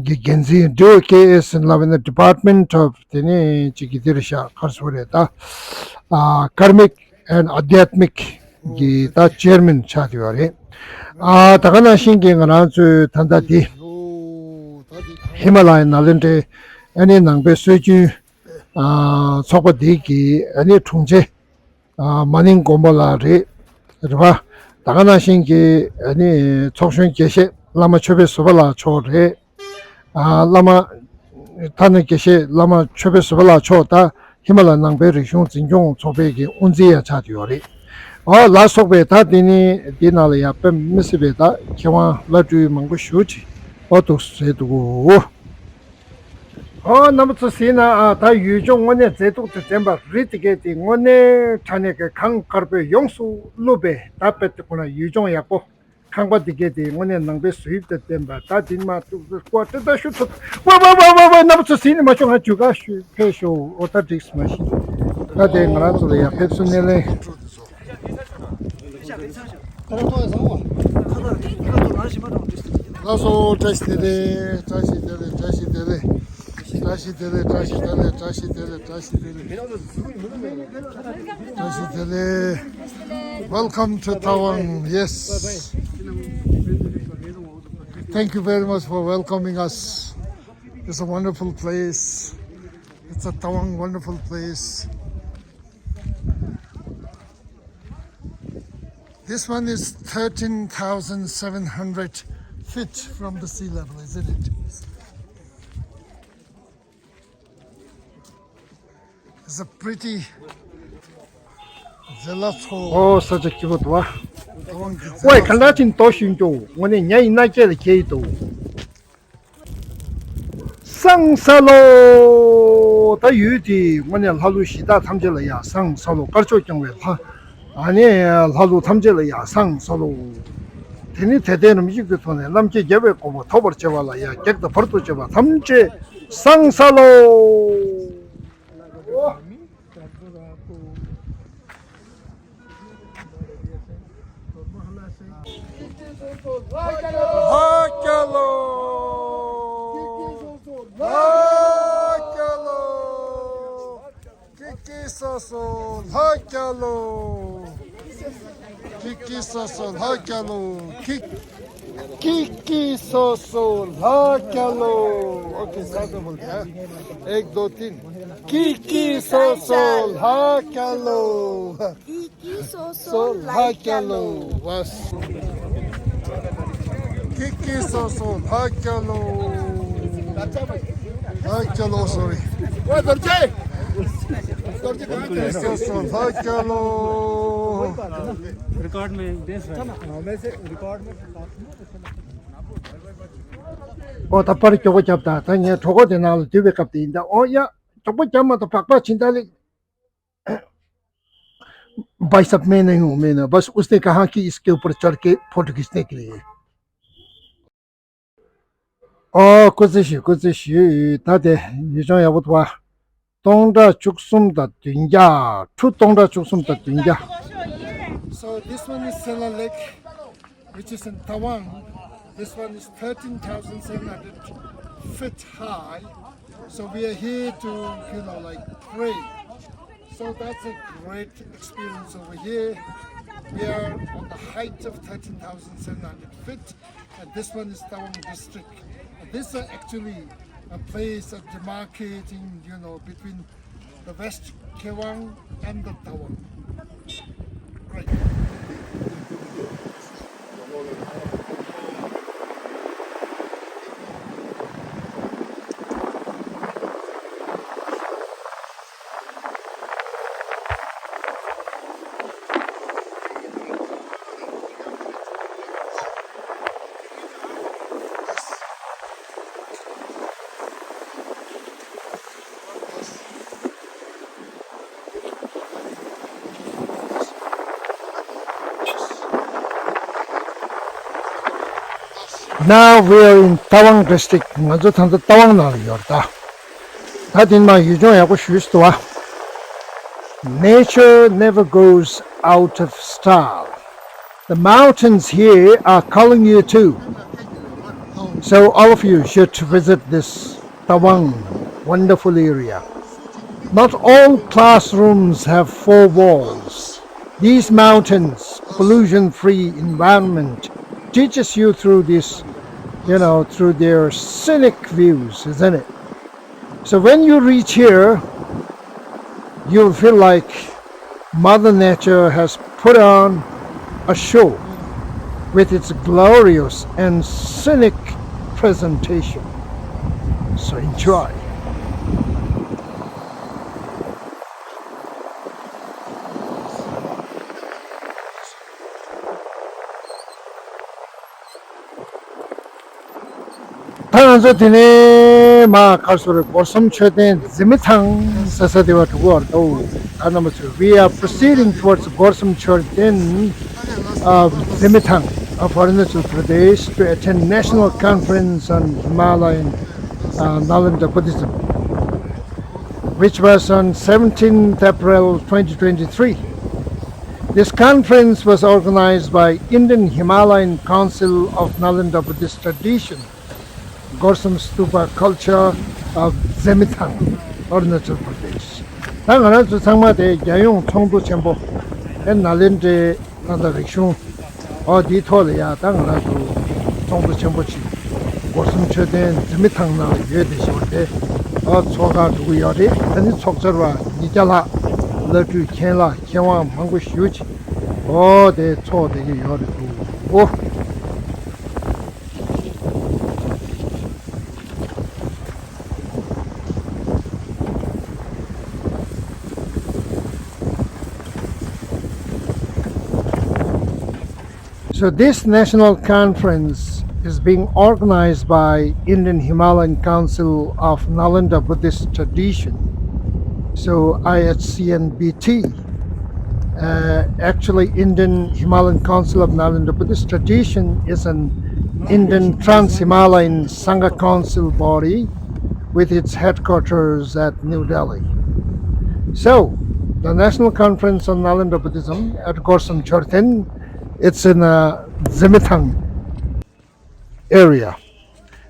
གི་འགན་འཛིན། ཌི་ཨོ་ཀེ་ཨེ་ཟེར་ལབ་ན་Department of དེ་ནས་ཅིག་གི་འདི་རེད་ཤག་ག་རེ་ཟེར་དགོས་རེད་ད། ཨ་Karmic and Adhyatmic གི་ད་ཅེར་མེན་ཆགས་བསྡད་ཡོད་རེད། ཨ་ད་ག་ནང་བཞིན་གྱི་ང་རང་ཚོའི་ད་ལྟ་འདི་ཧི་མ་ལ་ཡའི་ནཱ་ལེནྡྲའི་ཨ་ནི་ནང་པའི་སྲོལ་རྒྱུན་ཨ་ཚོགས་པ་འདི་གི་ཨ་ནི་དྲུང་ཆེ་ཨ་མ་ནིང་དགོན་པ་ལགས་རེད། རེད་པ། ད་ག་ནང་བཞིན་གྱི་ཨ་ནི་ཚོགས་གཞོན་དགེ་བཤེས་བླ་མ་ཆོས་འཕེལ་བཟོད་པ་ལགས་མཆོག་རེད། ཨ་བླ་མ་ཐ་ན་དགེ་བཤེས་བླ་མ་ཆོས་འཕེལ་བཟོད་པ་ལགས་མཆོག་ད་ཧི་མ་ལ་ནང་པའི་རིག་གཞུང་འཛིན་སྐྱོང་ཚོགས་པའི་གི་དབུ་འཛིན་ཡང་ཆགས་བསྡད་ཡོད་རེད། ཨོ་ལ་སོགས་པའི་ད་དེ་ནི་འདི་ནང་ལ་ཡང་དཔེ་མི་སྲིད་པའི་ད་མཁས་དབང་བླ་སྤྲུལ་མང་པོ་ཞེ་ཅིག་ཨོ་འདུག་ཟེར་འདུག་གོ། ཨོ་རྣམ་པ་ཚོ་གཟིགས་ན་ཨ་ད་ཡུལ་ལྗོངས་དངོས་གནས་མཛེས་སྡུག་དང་ལྡན་པ་རི་དེ་གས་དེ་དངོས་གནས་དྲང་གནས་ཀྱི་གངས་དཀར་པོས་ཡོངས་སུ་བཀླུབས་པའི་ད་དཔེ་དེ་ཁོ་ན་ཡུལ་ལྗོངས་ཡག་པོ། ཁང་པ་འདི་གས་དེ་དངོས་གནས་ནང་པའི་བཟོ་དབྱིབས་དང་ལྡན་པ་ད་འདི་མ་གཏུགས་ཀོ་ཏི་ད་ཤུ་ཐུ། ཝེ་ཝེ་ཝེ་ཝེ་ཝེ། རྣམ་པ་ཚོ་གཟིགས་ནས་མ་ཤོག་ང་འཇུ་ག་ཤུ་ཕེ་ཤོ་ཨོ་ད་འགྲིགས་མ་ཤི། ད་དེ་ང་རང་ཚོ་ལ་ཡ་ཕེབས་བསུ་སྣེ་ལེན། ལགས་སོ། བཀྲ་ཤིས་བདེ་ལེགས། བཀྲ་ཤིས་བདེ་ལེགས། བཀྲ་ཤིས་བདེ་ལེགས། བཀྲ་ཤིས་བདེ་ལེགས། བཀྲ་ཤིས་བདེ་ལེགས། བཀྲ་ཤིས་བདེ་ལེགས། བཀྲ་ཤིས་བདེ་ལེགས། བཀྲ་ཤིས་བདེ་ལེགས། བཀྲ་ཤིས་བདེ་ལེགས། བཀྲ་ཤིས་བདེ་ལེགས། Welcome to Tawang. Yes. Thank you very much for welcoming us. It's a wonderful place. It's a Tawang wonderful place. This one is thirteen thousand seven hundred feet from the sea level, isn't it? It's a pretty zelatho. ཨོ་ས་ཆ་སྐྱིད་པོ་འདུག་བ། Tawang གི་ཝེ་ག་འདྲ་ཅིག་འདུག་ཤིན་ཅོ། དངོས་གནས་ཉ་ཡིན་ན་སྐད་ལ་སྐྱེ་ཡི་འདུག་བསང་ས་ལོ། ད་ཡུལ་དེའི་དངོས་གནས་ལྷ་ཀླུ་གཞི་བདག་ཐམས་ཅད་ལ་ཡང་བསང་ས་ལོ། དཀར་ཕྱོགས་སྐྱོང་བའི་ལྷ། ཨ་ནི་ལྷ་ཀླུ་ཐམས་ཅད་ལ་ཡང་བསང་ས་ལོ། དེ་ནི་དད་ལྡན་རིམ་བཞིན་གྱི་ཐོག་ནས་རྣམ་མཁྱེན་རྒྱལ་བའི་གོ་འཕང་ཐོབ་པར་བྱེད་པ་ལ་ཡང་བགེགས་དང་བར་དུ་གཅོད་པ་ཐམས་ཅད་བསང་ས་ལོ། ལྷ་རྒྱལ་ལོ། ལྷ་རྒྱལ་ལོ། ཀི་ཀི་སོ་སོ་ལྷ་རྒྱལ་ལོ། ཀི་ཀི་སོ་སོ་ལྷ་རྒྱལ་ལོ། ཀི་ཀི་ཀི་ཀི་སོ་སོ་ལྷ་རྒྱལ་ལོ། ཨོ་ཁེ། ས་ས་བོལ་དེ། ཨེག་དོ་ཏིན། ཀི་ཀི་སོ་སོ་ལྷ་རྒྱལ་ལོ། ཀི་ཀི་སོ་སོ་ལྷ་རྒྱལ་ལོ། ཀི་ཀི་སོ་སོ་ལྷ་རྒྱལ་ལོ། ལྷ་རྒྱལ་ལོ། སོ་རི། ཀི་ཀི་སོ་སོ་ལྷ་རྒྱལ་ལོ། रिकॉर्ड में देश भाई। हाँ, मैं से रिकॉर्ड में। ཨོ་ད་པར་མགྱོགས་པོ་རྒྱབ་དང་། ད་ངས་གྲོད་ཁོག་དེ་ནང་ལ་སྡོད་པའི་སྐབས་དེ་ཡིན་ད། ཨོ་ཡ། མགྱོགས་པོ་རྒྱབ་མ་ད་བག་བག་ཕྱིན་ད་ལེ། भाई साहब, मैं नहीं हूँ, मैं ना, बस उसने कहा कि इसके ऊपर चढ़ के फोटो खींचने के लिए। ཨོ། སྐུ་རྩེད་ཞུ། སྐུ་རྩེད་ཞུ། ད་དེ་ཡུལ་ལྗོངས་ཡག་པོ་འདུག་བ། སྟོང་ཕྲག་བཅུ་གསུམ་དང་བདུན་བརྒྱ། ཁྲུ་སྟོང་ཕྲག་བཅུ་གསུམ་དང་བདུན་བརྒྱ། So this one is Sela Lake, which is in Tawang. This one is thirteen thousand seven hundred feet high. So we are here to, you know, like, pray. So that's a great experience over here. We are on the height of thirteen thousand seven hundred feet, and this one is Tawang district. And this is actually a place of demarcating, you know, between the West Kewang and the Tawang. Right. Now we are in Tawang district. ང་ཚོ་ད་ལྟ་ཏ་ཝང་ནང་ལ་ཡོད་རེད་ད། ད་དེ་ནས་མར་ཡུལ་ལྗོངས་ཡག་པོ་ཞེ་པོ་ཅིག་འདུག་བ། Nature never goes out of style. The mountains here are calling you too. So all of you should visit this Tawang, wonderful area. Not all classrooms have four walls. These mountains, pollution-free environment, teaches you through this, you know, through their scenic views, isn't it? So when you reach here, you'll feel like Mother Nature has put on a show with its glorious and scenic presentation. So enjoy. ད་ང་ཚོ་དེ་ནས་མར་ག་རེ་ཟེར་དགོས་རེད། སྒོ་གསུམ་མཆོད་རྟེན་འཛིན་མི་ཐང་ཟེར་ས་དེ་བར་འགྲོ་གི་ཡོད་རེད་ད། ད་རྣམ་པ་ཚོ། We are proceeding towards སྒོ་གསུམ་མཆོད་རྟེན, uh, འཛིན་མི་ཐང of Arunachal Pradesh to attend National Conference on Himalayan, uh, Nalanda Buddhism, which was on seventeenth April twenty twenty-three. This conference was organized by Indian Himalayan Council of Nalanda Buddhist Tradition, Gorsum Stupa Culture of Zemithang, Arunachal Pradesh. ད་ང་རང་ཚོ་ཚང་མ་དེ་རྒྱལ་ཡོངས་ཚོགས་འདུ་ཆེན་པོ། ཨེ་ནཱ་ལེནྡྲའི་ནཱ་ལནྡཱ་རིག་གཞུང་། ཨོ་དེའི་ཐོག་ལ་ཡ་ད་ང་རང་ཚོ་ཚོགས་འདུ་ཆེན་པོ་ཅིག་སྒོ་གསུམ་མཆོད་རྟེན་འཛིན་མི་ཐང་ནང་ལ་ཡོད་དེ་ཞོར་དེ། ཨོ་ཚོགས་ཁག་འགྲོ་གི་ཡོད་རེད། ད་ནི་ཚོགས་བཅར་བ་ཉིས་བརྒྱ་ལྷག་བླ་སྤྲུལ་མཁན་བླ་མཁས་དབང་མང་པོ་ཞེ་ཅིག་ཨོ་དེ་ཚོགས་བསྡད་ཀྱི་ཡོད་རེད་འདུག་ཨོ། So this national conference is being organized by Indian Himalayan Council of Nalanda Buddhist Tradition, so I H C N B T. Uh, actually, Indian Himalayan Council of Nalanda Buddhist Tradition is an Indian Trans-Himalayan Sangha Council body with its headquarters at New Delhi. So, the National Conference on Nalanda Buddhism at Gorsam Chorten, it's in uh, Zimithang area.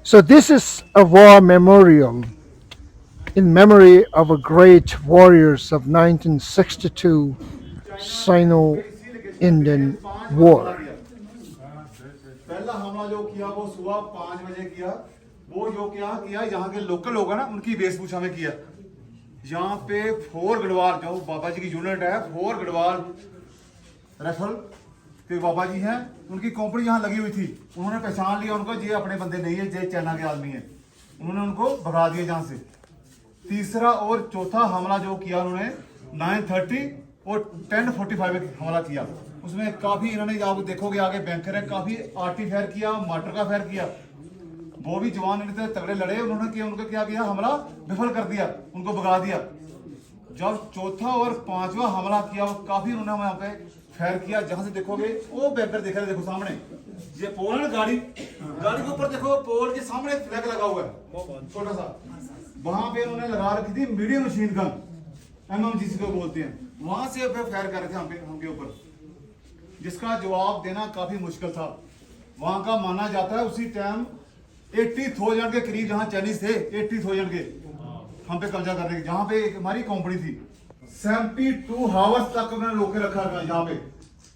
So this is a war memorial in memory of a great warriors of nineteen sixty-two Sino-Indian War. पहला हमला जो किया वो सुबह पाँच बजे किया। वो जो क्या किया, यहाँ के लोकल लोग हैं ना, उनकी वेशभूषा में किया। यहाँ पे फोर गढ़वाल, जो बाबा जी की यूनिट है, फोर गढ़वाल राइफल के बाबा जी हैं, उनकी कंपनी यहाँ लगी हुई थी। उन्होंने पहचान लिया उनको, ये अपने बंदे नहीं है, ये चाइना के आदमी है। उन्होंने उनको भगा दिया यहाँ से। तीसरा और चौथा हमला जो किया उन्होंने, नाइन थर्टी और टेन फोर्टी फाइव हमला किया। उसमें काफ़ी, इन्होंने, आप देखोगे आगे बैंकर है, काफ़ी आर्टी फायर किया, मार्टर का फायर किया। वो भी जवान इतने तगड़े लड़े, उन्होंने क्या, उनको क्या किया, हमला विफल कर दिया, उनको भगा दिया। जब चौथा और पांचवा हमला किया, वो काफ़ी उन्होंने वहाँ पे फायर किया। जहाँ से देखोगे, वो बैंकर दिख रहे, देखो सामने, ये पोल है ना, गाड़ी, गाड़ी के ऊपर देखो, पोल के सामने फ्लैग लगा हुआ है, छोटा सा। वहाँ पे उन्होंने लगा रखी थी मीडियम मशीन गन, एमएमजी जिसको बोलते हैं। वहाँ से फिर फायर कर रहे थे हम पे, हम के ऊपर, जिसका जवाब देना काफ़ी मुश्किल था। वहाँ का माना जाता है, उसी टाइम एट्टी थाउजेंड के करीब यहाँ चाइनीज थे, एट्टी थाउजेंड के हम पे कब्जा करने के, जहाँ पे एक हमारी कंपनी थी। सेवेंटी टू हावर्स तक उन्होंने रोक के रखा था यहाँ पे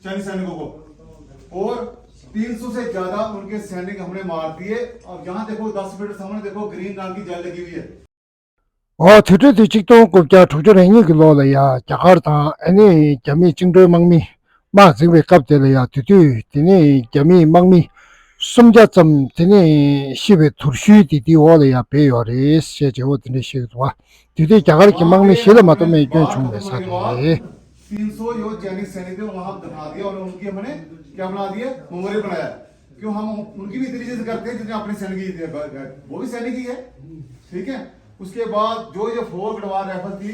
चाइनीज सैनिकों को, और तीन सौ से ज्यादा उनके सैनिक हमने मार दिए। अब यहाँ देखो, दस मीटर सामने देखो, ग्रीन रंग की जाली लगी हुई है। ཨོ། དུས་དྲན་དེ་ཆིག་སྟོང་དགུ་བརྒྱ་དྲུག་ཅུ་རེ་གཉིས་ཀྱི་ལོ་ལ་ཡ་རྒྱ་གར་དང་ཨ་ནི་རྒྱ་མིའི་བཅིངས་འགྲོལ་དམག་མི་དམག་འཛིང་བའི་སྐབས་དེ་ལ་ཡ་དེ་དུས་དེ་ནས་རྒྱ་མིའི་དམག་མི་སུམ་བརྒྱ་ཙམ་དེ་ནས་ཤི་བའི་དུར་ཤུལ་དེ་དེའི་འོག་ལ་ཡ་སྦས་ཡོད་རེད་ཞེས་བྱས་འོ་དེ་འདྲ་བཤད་ཀྱི་འདུག་བ། དེ་དུས་རྒྱ་གར་གྱི་དམག་མི་བཞི་ལ་མ་གཏོགས་རྨས་སྐྱོན་བྱུང་མེད་ས་རེད། तीन सौ जो चाइनीज सैनिक थे, वहाँ हम दिखा दिया और उनकी हमने क्या बना दिया, मंगोरे बनाया। क्यों, हम उनकी भी इतनी इज्जत करते हैं जितने अपने सैनिक की इज्जत करते हैं। वो भी सैनिक ही है, ठीक है। उसके बाद जो ये फोर गढ़वाल राइफल थी,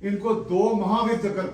इनको दो महावीर चक्र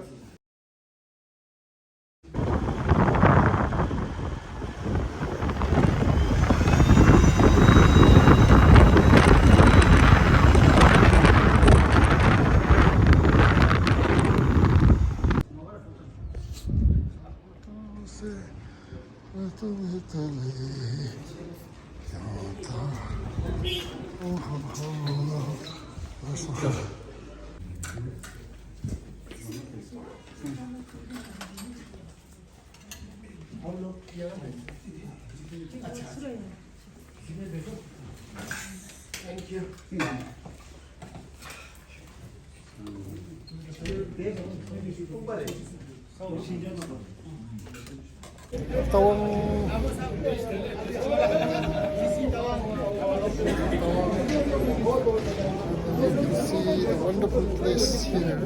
See the wonderful place here.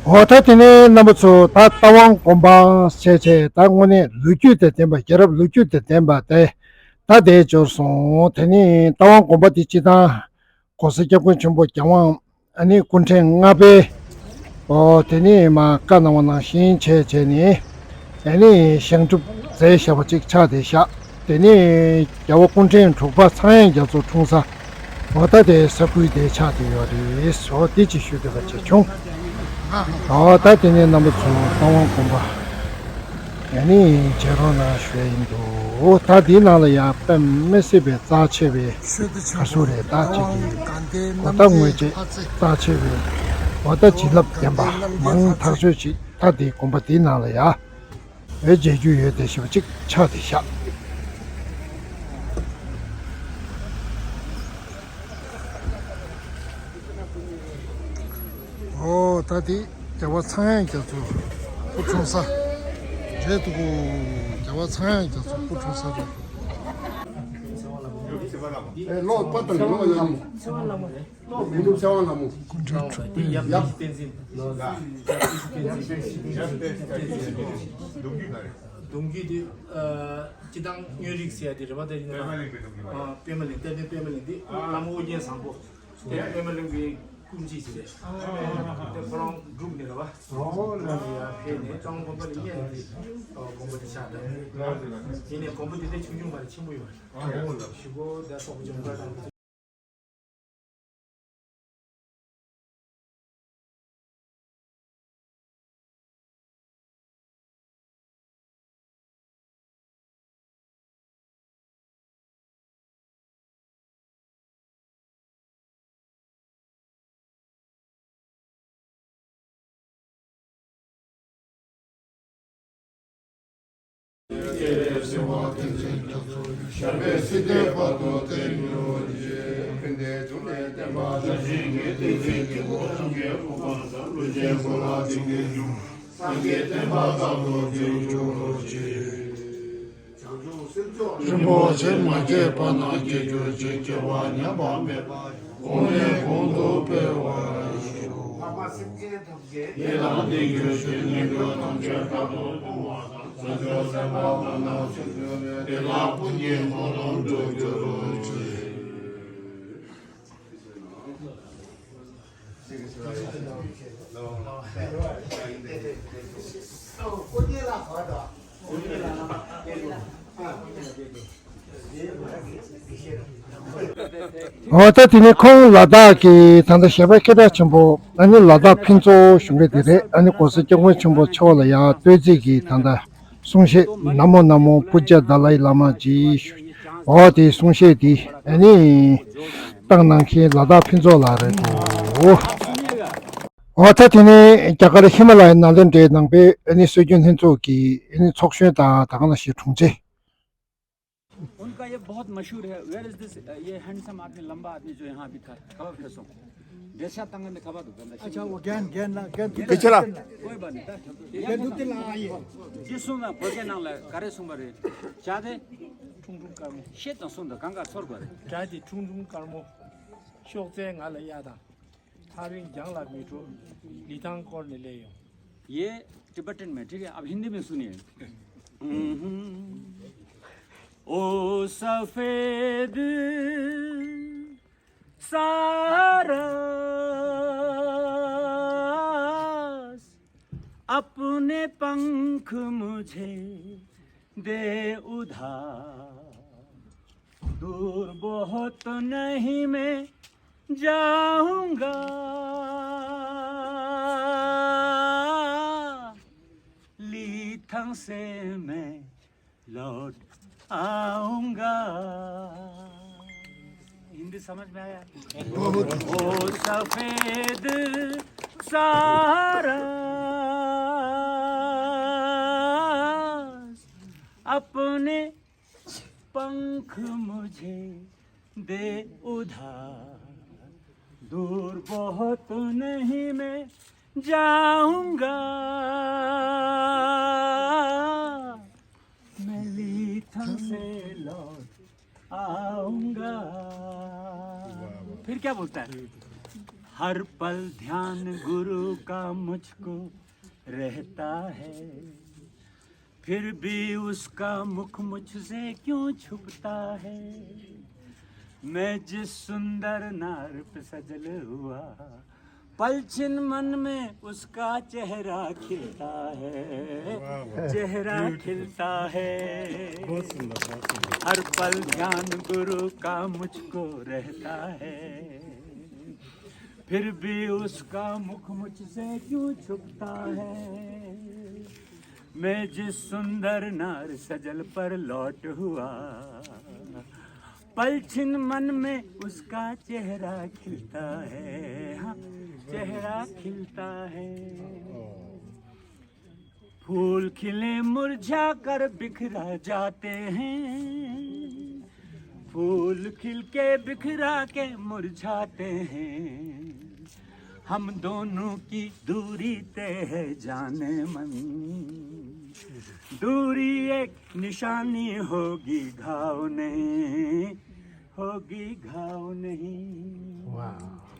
འོ་ད་དེ་ནས་རྣམ་པ་ཚོ་ད་རྟ་དབང་དགོན་པ་ཟེར་བྱས་ད་དངོས་གནས་ལོ་རྒྱུས་དང་ལྡན་པ་རྒྱལ་རབས་ལོ་རྒྱུས་དང་ལྡན་པ་དེ་ད་དེ་འབྱོར་སོང་། དེ་ནས་རྟ་དབང་དགོན་པ་དེ་སྤྱི་བཏང་གོང་ས་སྐྱབས་མགོན་ཆེན་པོ་རྒྱལ་དབང་ཨ་ནི་སྐུ་ཕྲེང་ལྔ་པའི་ཨོ་དེ་ནས་མ་བཀའ་གནང་བ་ནང་བཞིན་བྱས་བྱས་ནས་ཨ་ནི་བཞེངས་གྲུབ་མཛད་བཞག་པ་ཅིག་ཆགས་བསྡད་ཤག་དེ་ནས་རྒྱལ་བ་སྐུ་ཕྲེང་དྲུག་པ་ཚངས་དབྱངས་རྒྱ་མཚོ་འཁྲུངས་ས་འོ་ད་དེ་ས་ཁུལ་དེ་ཆགས་བསྡད་ཡོད་རེད། འོ་དེ་ཅིག་ཞུ་འདོད་པ་བྱས་བྱུང་། འོ་ད་དེ་ནས་རྣམ་པ་ཚོ་རྟ་དབང་དགོན་པ་ཨ་ནི་མཇལ་རོགས་གནང་ཞུ་ཡ་ཡིན་འདུག་ད་དེའི་ནང་ལ་ཡང་དཔེ་མི་སྲིད་པའི་རྩ་ཆེ་བའི་ག་ཟུག་རེད་ད་ཅིག་གི་འོ་ད་དངོས་ཆེད་རྩ་ཆེ་བའི་འོ་ད་བྱིན་རླབས་ལྡན་པ་མང་ཐག་ཆོད་ཅིག་ད་དེའི་དགོན་པ་དེའི་ནང་ལ་ཡ། བའི་མཇལ་རྒྱུ་ཡོད་དེ་ཞེས་པ་ཅིག་ཆགས་ཏེ་བཞག་ཨོ་ད་དེ་རྒྱལ་བ་ཚངས་དབྱངས་རྒྱ་མཚོ་སྐུ་འཁྲུངས་ས་རེད་འདུག་རྒྱལ་བ་ཚངས་དབྱངས་རྒྱ་མཚོ་སྐུ་འཁྲུངས་ས་རེད། ཨེ་ལོ་པ་དང་ལོ་ཡ་མོ། ཚེ་དབང་ལྷ་མོ་རེད། ལོ་མི་འདུག་ཚེ་དབང་ལྷ་མོ། དེ་ཡབ་ཡབ་བསྟན་འཛིན། གདུང་རྒྱུད་དེ་སྤྱི་བཏང་སྨྱོན་རིགས་ཟེར་ཡ་དེ་རེད་པ། དེ་ཡིན་ན་པདྨ་གླིང་པའི་གདུང་རྒྱུད། པདྨ་གླིང་། གཏེར་སྟོན་པདྨ་གླིང་དེ་ལྷ་མོ་ཨོ་རྒྱན་བཟང་པོ། དེ་པདྨ་གླིང་པའི་སྐུ་མཆེད་ཅིག་རེད། དེ་ཁོ་རང་འབྲུག་ནས་རེད་པ། འབྲུག་ནས་ཡར་ཕེབས་ནས་གཙང་དགོན་པ་ལ་གཉེར་ནས་དགོན་པ་དེ་ཆགས་པ་རེད། དེ་ནས་དགོན་པ་དེ་འདྲ་ཆུང་ཆུང་མ་རེད། ཆེན་པོ་ཡོད་རེད། ཞུ་གོ་ད་སོག་ཇོང་ག་དང་། རིན་པོ་ཆེ་མ་སྐྱེས་པ་ན་སྐྱེ་གྱུར་ཅིག་སྐྱེ་བ་ཉམས་པ་མེད་པ། གོང་ནས་གོང་དུ་འཕེལ་བར་ཤོག་ཡི་དམ་འདི་གྱུར་ཅིག་ཉན་ཐོས་ཐམས་ཅད་རབ་ཏུ་བསྔོ་བ་དང་། བྱང་ཆུབ་སེམས་དཔའ་རྣམས་ནང་ཚུལ་བྱུང་བས། དེ་ལ་ཀུན་གྱིས་མགོ་རློམ་འགྲུབ་གྱུར་ཅིག་འོ་ད་དེ་ནས་ཁོང་ལ་དྭགས་ཀྱི་ད་ལྟ་གཞས་པ་སྐད་གྲགས་ཆེན་པོ་ཨ་ནི་ལ་དྭགས་ཕུན་ཚོགས་གཞུང་གི་དེ་རེད། ཨ་ནི་༸གོང་ས་༸སྐྱབས་མགོན་ཆེན་པོ་མཆོག་ལ་ཡང་བསྟོད་ཚིག་གི་ད་ལྟ་གསུང་བཤད་ན་མོ་ན་མོ་པུ་ཇ་དཱ་ལའི་བླ་མ་ཇི་ཞུ། འོ་དེའི་གསུང་བཤད་དེ་ཨ་ནི་བཏང་གནང་མཁན་ལ་དྭགས་ཕུན་ཚོགས་ལགས་རེད་འདུག་འོ་ད་དེ་ནས་རྒྱ་གར་ཧི་མ་ལ་ཡའི་ནཱ་ལེནྡྲའི་ནང་པའི་ཨ་ནི་སྲོལ་རྒྱུན་ལྷན་ཚོགས་ཀྱི་ཨ་ནི་ཚོགས་གཞོན་དང་ད་ག་ནང་བཞིན་དྲུང་ཆེ། उनका ये बहुत मशहूर है। Where is this? ये हैंडसम आदमी, लंबा आदमी जो यहाँ भी था, कब फिर सो? देशा तंगन ने कब दो गंदा। अच्छा, वो ज्ञान, ज्ञान ना, ज्ञान। पिछला। कोई बात नहीं। ये दुख दिला आइए। जिसुना बोके नाम ला करे सुंबरे। चादे। ठुंग ठुंग कर्मो। शेत सुंदर गंगा स्वर्ग। चादे ठुंग ठुंग कर्मो। शोक से ngala yada. ཐག་རིང་རྒྱང་ལ་མི་འགྲོ། ལི་ཐང་སྐོར་ནས་སླེབས་ཡོང་། ये टिबेटन में, ठीक है, अब हिंदी में सुनिए। ओ सफेद सारस, अपने पंख मुझे दे उधार। दूर बहुत नहीं मैं जाऊंगा, लीथंग से मैं लौट आऊंगा। हिंदी समझ में आया? बहुत। ओ सफेद सारस, अपने पंख मुझे दे उधार, दूर बहुत नहीं मैं जाऊंगा, मैं लीथम से लौट आऊंगा। फिर क्या बोलता है? हर पल ध्यान गुरु का मुझको रहता है, फिर भी उसका मुख मुझसे क्यों छुपता है? मैं जिस सुंदर नार पे सजल हुआ, पल छिन मन में उसका चेहरा खिलता है, वाह, वाह। चेहरा खिलता है। बहुत सुंदर, बहुत सुंदर। हर पल ध्यान गुरु का मुझको रहता है, फिर भी उसका मुख मुझसे क्यों छुपता है? मैं जिस सुंदर नार सजल पर लौट हुआ, पल छिन मन में उसका चेहरा खिलता है, हाँ, चेहरा खिलता है। फूल खिले मुरझा कर बिखरा जाते हैं, फूल खिल के बिखरा के मुरझाते हैं। हम दोनों की दूरी तय है जाने मन, दूरी एक निशानी होगी, घाव नहीं। होगी घाव नहीं। वाह,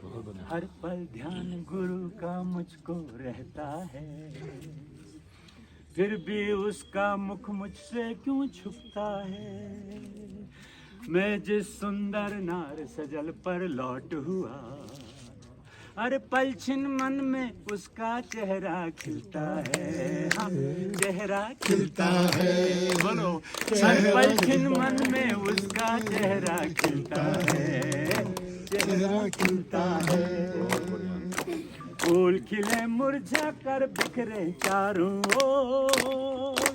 बहुत बढ़िया। हर पल ध्यान गुरु का मुझको रहता है, फिर भी उसका मुख मुझसे क्यों छुपता है। मैं जिस सुंदर नार सजल पर लौट हुआ, हर पल छिन मन में उसका चेहरा खिलता है। हाँ, चेहरा खिलता है। बोलो। हर पल छिन मन में उसका चेहरा खिलता है। चेहरा खिलता है। फूल खिले मुरझा कर बिखरे चारों ओर,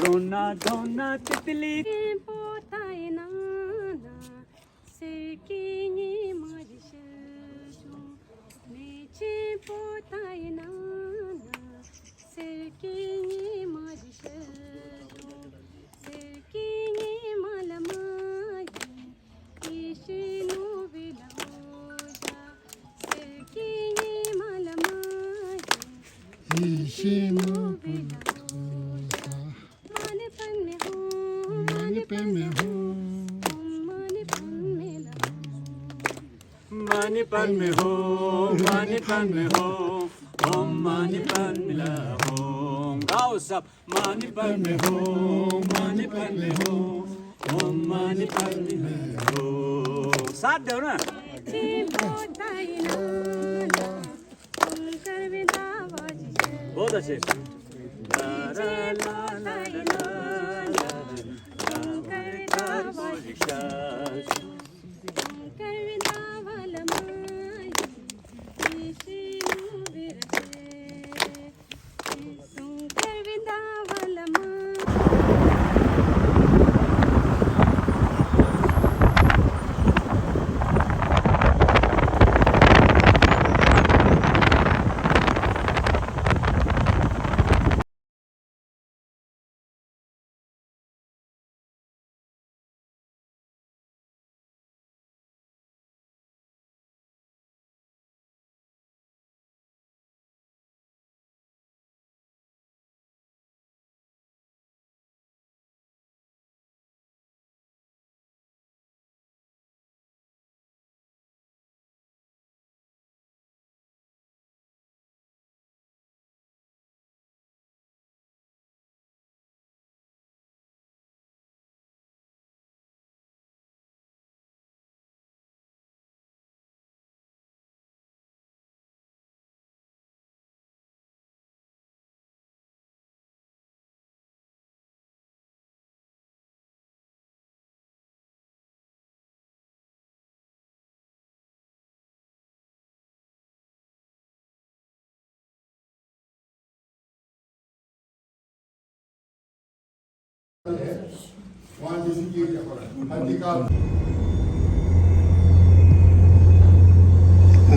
रोना धोना तितली के पोता है नाना। ཟེར་གྱི་ཉི་མ་རེ་ཤར་བྱུང་། མེ་ཆེན་པོ་ད་ཡིན་ན་ན། ཟེར་གྱི་ཉི་མ་རེ་ཤར་བྱུང་། ཟེར་གྱི་ཉི་མ་ལ་མ་ཡིན། ཡེ་ཤེས་ནོར་བུའི་ལ་འོ་ཞ། ཟེར་གྱི་ཉི་མ་ལ་མ་ཡིན། ཡེ་ཤེས་ནོར་བུའི་ལ་འོ་ཞ། མ་ཎི་པདྨེ་ཧཱུྃ། མ་ཎི་པདྨེ་ཧཱུྃ། ཨོཾ་མ་ཎི་པདྨེ་ལ་ཧཱུྃ། མ་ཎི་པདྨེ་ཧཱུྃ། མ་ཎི་པདྨེ་ཧཱུྃ། ཨོཾ་མ་ཎི་པདྨེ་ལ་ཧཱུྃ། गाओ सब। མ་ཎི་པདྨེ་ཧཱུྃ། མ་ཎི་པདྨེ་ཧཱུྃ། ཨོཾ་མ་ཎི་པདྨེ་ཧཱུྃ། साथ दो ना। बहुत अच्छे।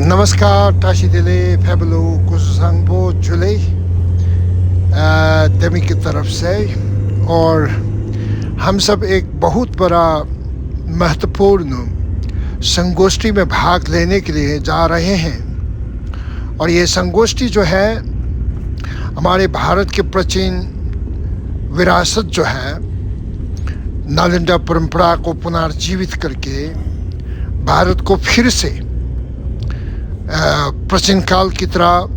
नमस्कार, བཀྲ་ཤིས་བདེ་ལེགས། ཕེབས་ལོ་སྐུ་གཟུགས་བཟང་པོ། ཇུ་ལེ། अ, देमी की तरफ से। और हम सब एक बहुत बड़ा महत्वपूर्ण संगोष्ठी में भाग लेने के लिए जा रहे हैं। और ये संगोष्ठी जो है, हमारे भारत के प्राचीन विरासत जो है, नालंदा परंपरा को पुनर्जीवित करके भारत को फिर से, अ, प्राचीन काल की तरह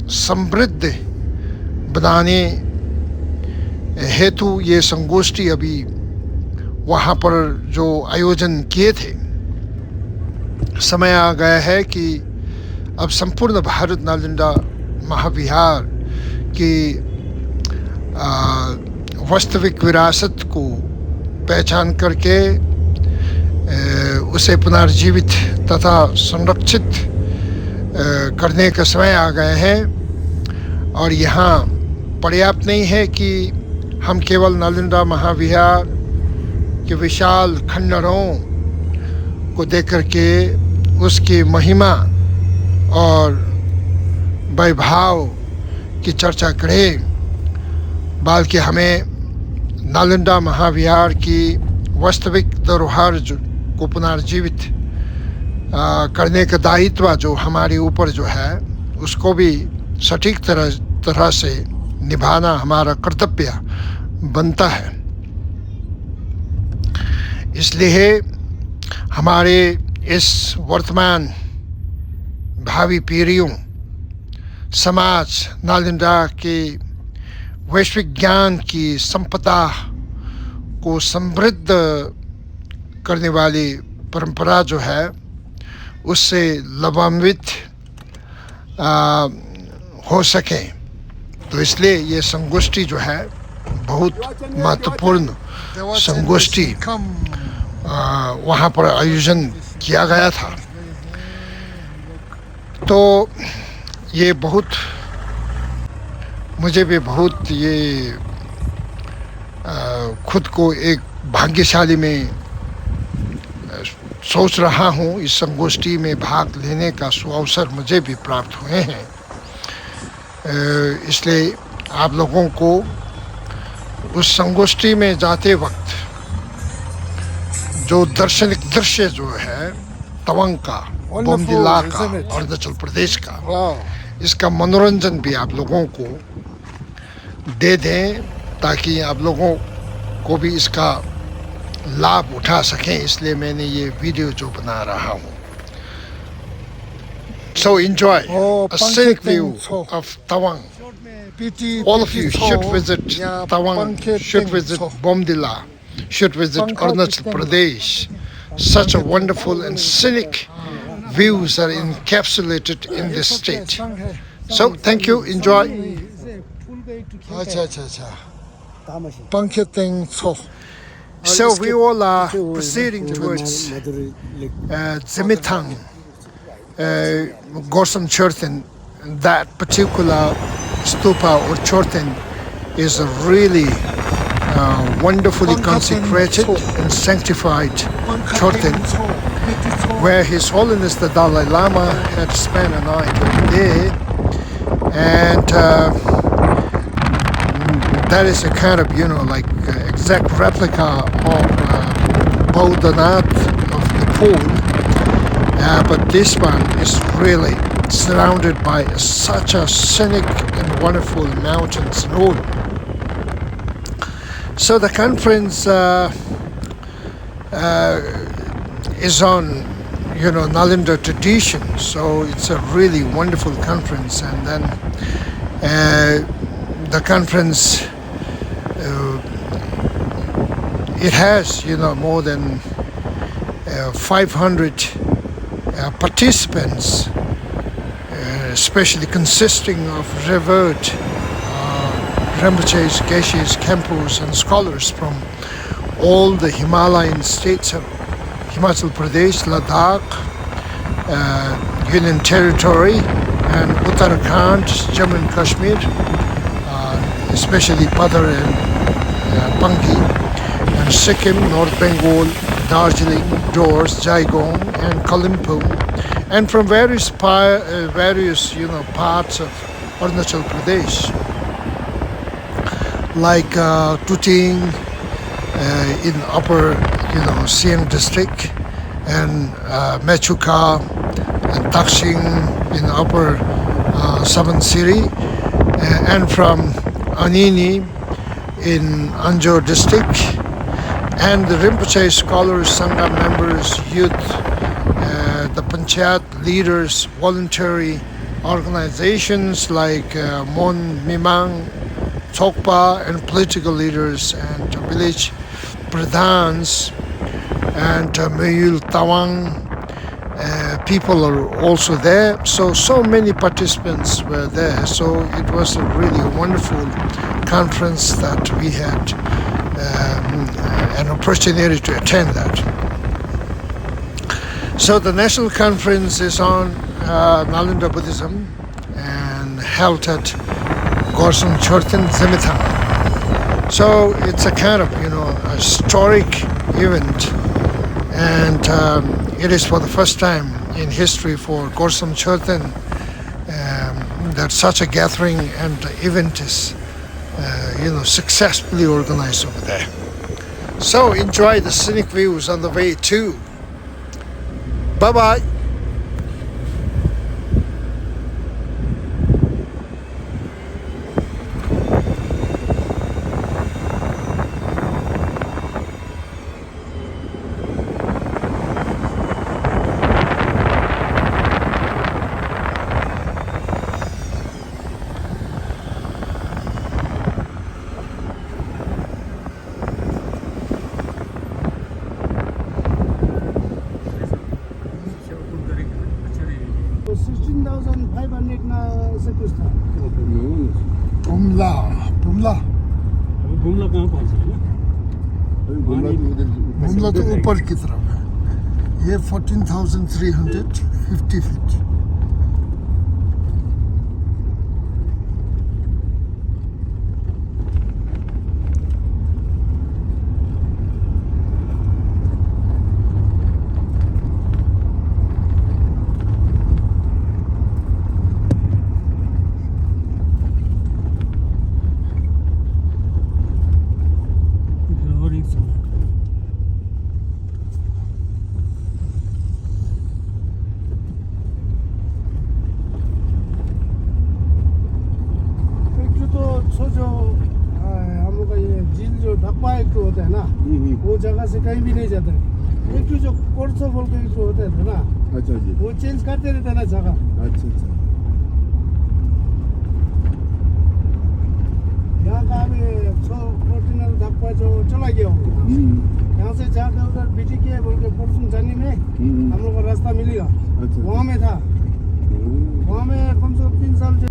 समृद्ध बनाने हेतु ये संगोष्ठी अभी वहाँ पर जो आयोजन किए थे, समय आ गया है कि अब संपूर्ण भारत नालंदा महाविहार की, आ, वास्तविक विरासत को पहचान करके, अ, उसे पुनर्जीवित तथा संरक्षित, अ, करने का समय आ गया है। और यहाँ पर्याप्त नहीं है कि हम केवल नालंदा महाविहार के विशाल खंडहरों को देख करके उसकी महिमा और वैभव की चर्चा करें, बल्कि हमें नालंदा महाविहार की वास्तविक धरोहर जो, को पुनर्जीवित, आ, करने का दायित्व जो हमारे ऊपर जो है, उसको भी सटीक तरह, तरह से निभाना हमारा कर्तव्य बनता है। इसलिए हमारे इस वर्तमान भावी पीढ़ियों, समाज, नालंदा के वैश्विक ज्ञान की संपदा को समृद्ध करने वाली परंपरा जो है, उससे लाभान्वित अ, हो सकें। तो इसलिए ये संगोष्ठी जो है, बहुत महत्वपूर्ण संगोष्ठी, अ, वहाँ पर आयोजन किया गया था। तो ये बहुत, मुझे भी बहुत ये, अ, खुद को एक भाग्यशाली में, अ, सोच रहा हूँ। इस संगोष्ठी में भाग लेने का सुअवसर मुझे भी प्राप्त हुए हैं। अ, इसलिए आप लोगों को उस संगोष्ठी में जाते वक्त जो दर्शनिक दृश्य जो है तवांग का, बोमडिला का, अरुणाचल प्रदेश का, इसका मनोरंजन भी आप लोगों को दे दें, ताकि आप लोगों को भी इसका लाभ उठा सकें, इसलिए मैंने ये वीडियो जो बना रहा हूँ। So enjoy a scenic view of Tawang. All of you should visit Tawang, should visit Bomdila, should visit Arunachal Pradesh. Such a wonderful and scenic views are encapsulated in this state. So thank you, enjoy. अच्छा, अच्छा, अच्छा। Pangkhe Teng Tso. So we all are proceeding towards, uh, Zemithang, uh, Gorsam Chorten. That particular stupa or Chorten is a really, uh, wonderfully consecrated and sanctified Chorten, where His Holiness the Dalai Lama had spent a night over there. And, uh, that is a kind of, you know, like, uh, exact replica of, uh, Bodhanath of Nepal. Uh, but this one is really surrounded by such a scenic and wonderful mountains road. So the conference, uh, uh, is on, you know, Nalanda tradition. So it's a really wonderful conference. And then, uh, the conference, uh, it has, you know, more than, uh, five hundred, uh, participants, uh, especially consisting of revered, uh, Rinpoches, Geshes, Khenpos, and scholars from all the Himalayan states of Himachal Pradesh, Ladakh, uh, Union Territory, and Uttarakhand, Jammu and Kashmir, uh, especially Padar and, uh, Pangi, and Sikkim, North Bengal, Darjeeling, Dors, Jaigong, and Kalimpong, and from various, pi- uh, various, you know, parts of Arunachal Pradesh, like, uh, Tuting, uh, in upper, you know, Siang district, and, uh, Mechuka and Takshing in upper, uh, Subansiri, uh, and from Anini in Anjo district, and the Rinpoche scholars, Sangha members, youth, uh, the panchayat leaders, voluntary organizations like, uh, Mon Mimang, Tsokpa, and political leaders and village pradhans and, uh, Meyul Tawang, uh, people are also there. So, so many participants were there. So it was a really wonderful conference that we had, um, an opportunity to attend that. So the national conference is on, uh, Nalanda Buddhism and held at Gorsung Chorten Zemithang. So it's a kind of, you know, a historic event, and, um, it is for the first time in history for Gorsung Chorten, um, that such a gathering and event is, uh, you know, successfully organized over there. So enjoy the scenic views on the way too. Bye bye. Fifteen thousand five hundred ना ऐसा कुछ था। बुमला, बुमला। अभी बुमला कहाँ पहुँचा है ना? अभी बुमला तो उधर, बुमला तो ऊपर की तरफ है। ये fourteen thousand three hundred fifty feet। एक तो सो जो, आ, हम लोग का ये झील जो ढकवा एक तो होता है ना, हम्म, हम्म। वो जगह से कहीं भी नहीं जाता है। एक तो जो कोरसो बोल के एक तो होता है ना, अच्छा जी। वो चेंज करते रहता है ना जगह। अच्छा, अच्छा। यहाँ का अभी सो ओरिजिनल ढकवा जो चला गया होगा। हम्म। यहाँ से जाके उधर बीटीके बोल के परसों जाने में हम्म। हम लोग को रास्ता मिलेगा। अच्छा। वहाँ में था। हम्म। वहाँ में कम से कम तीन साल से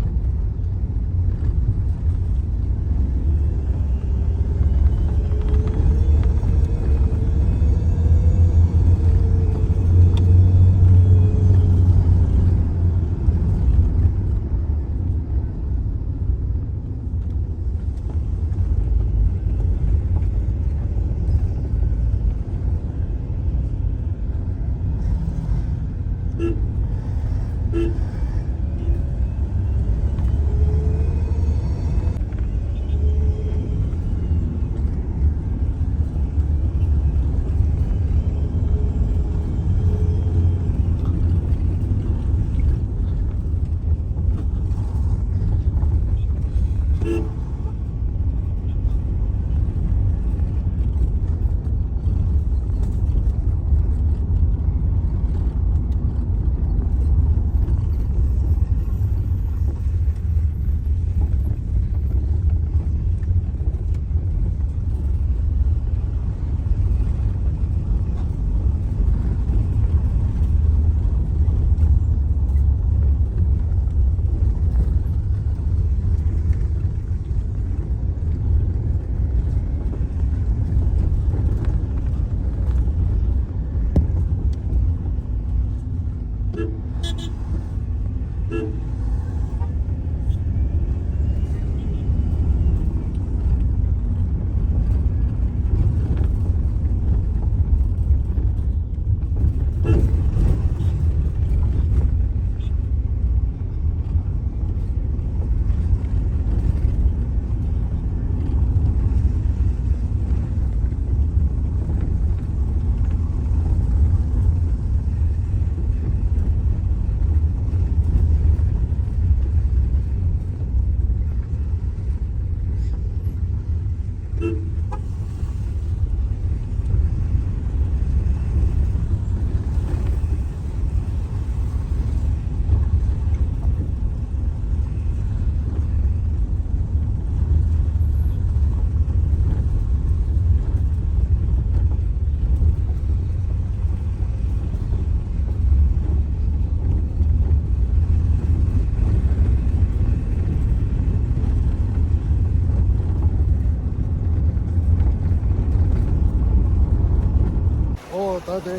ཨོ་ད་དེ་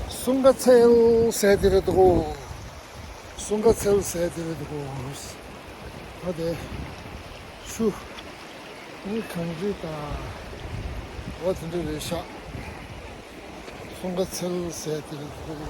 སུང་ག་ཚལ་ཟེར་དེ་རེད་འདུག་སུང་ག་ཚལ་ཟེར་དེ་རེད་འདུག་ད་དེ་ཆུ་ནི་གངས་རི་དང་འོ་དེ་འདྲ་རེད་ཤག་སུང་ག་ཚལ་ཟེར་དེ་རེད་འདུག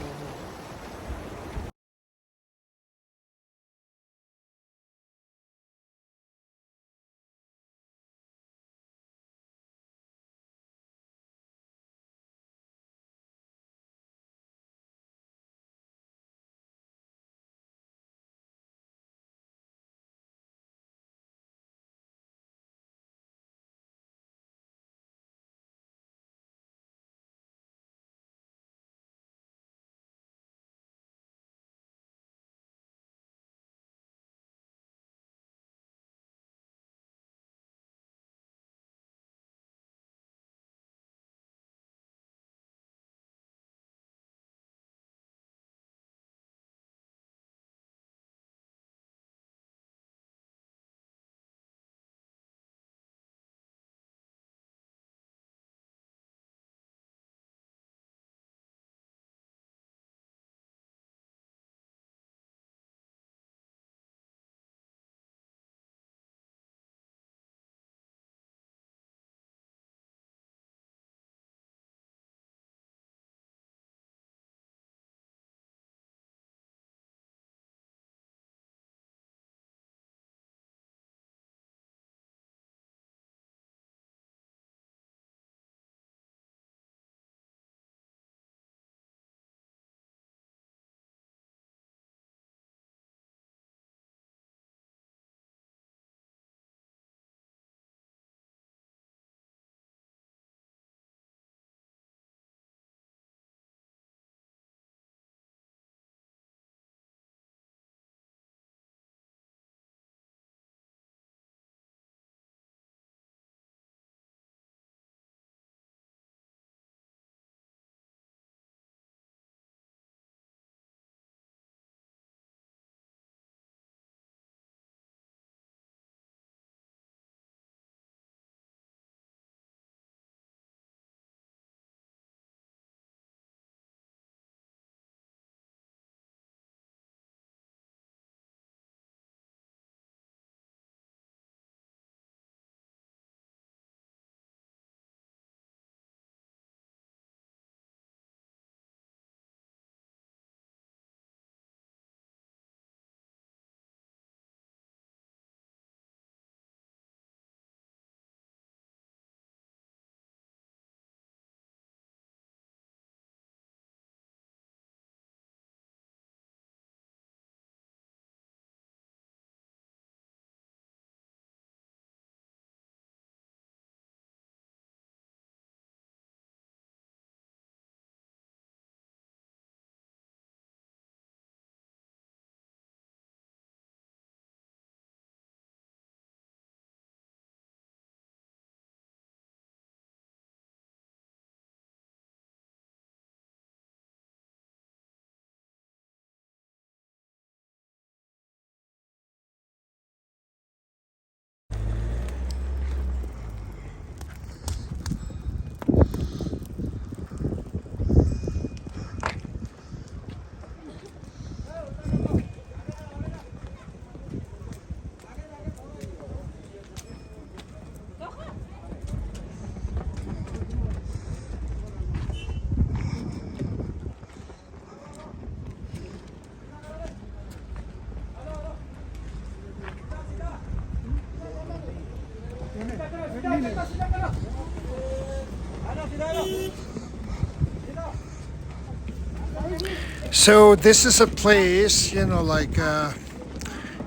So this is a place, you know, like, uh,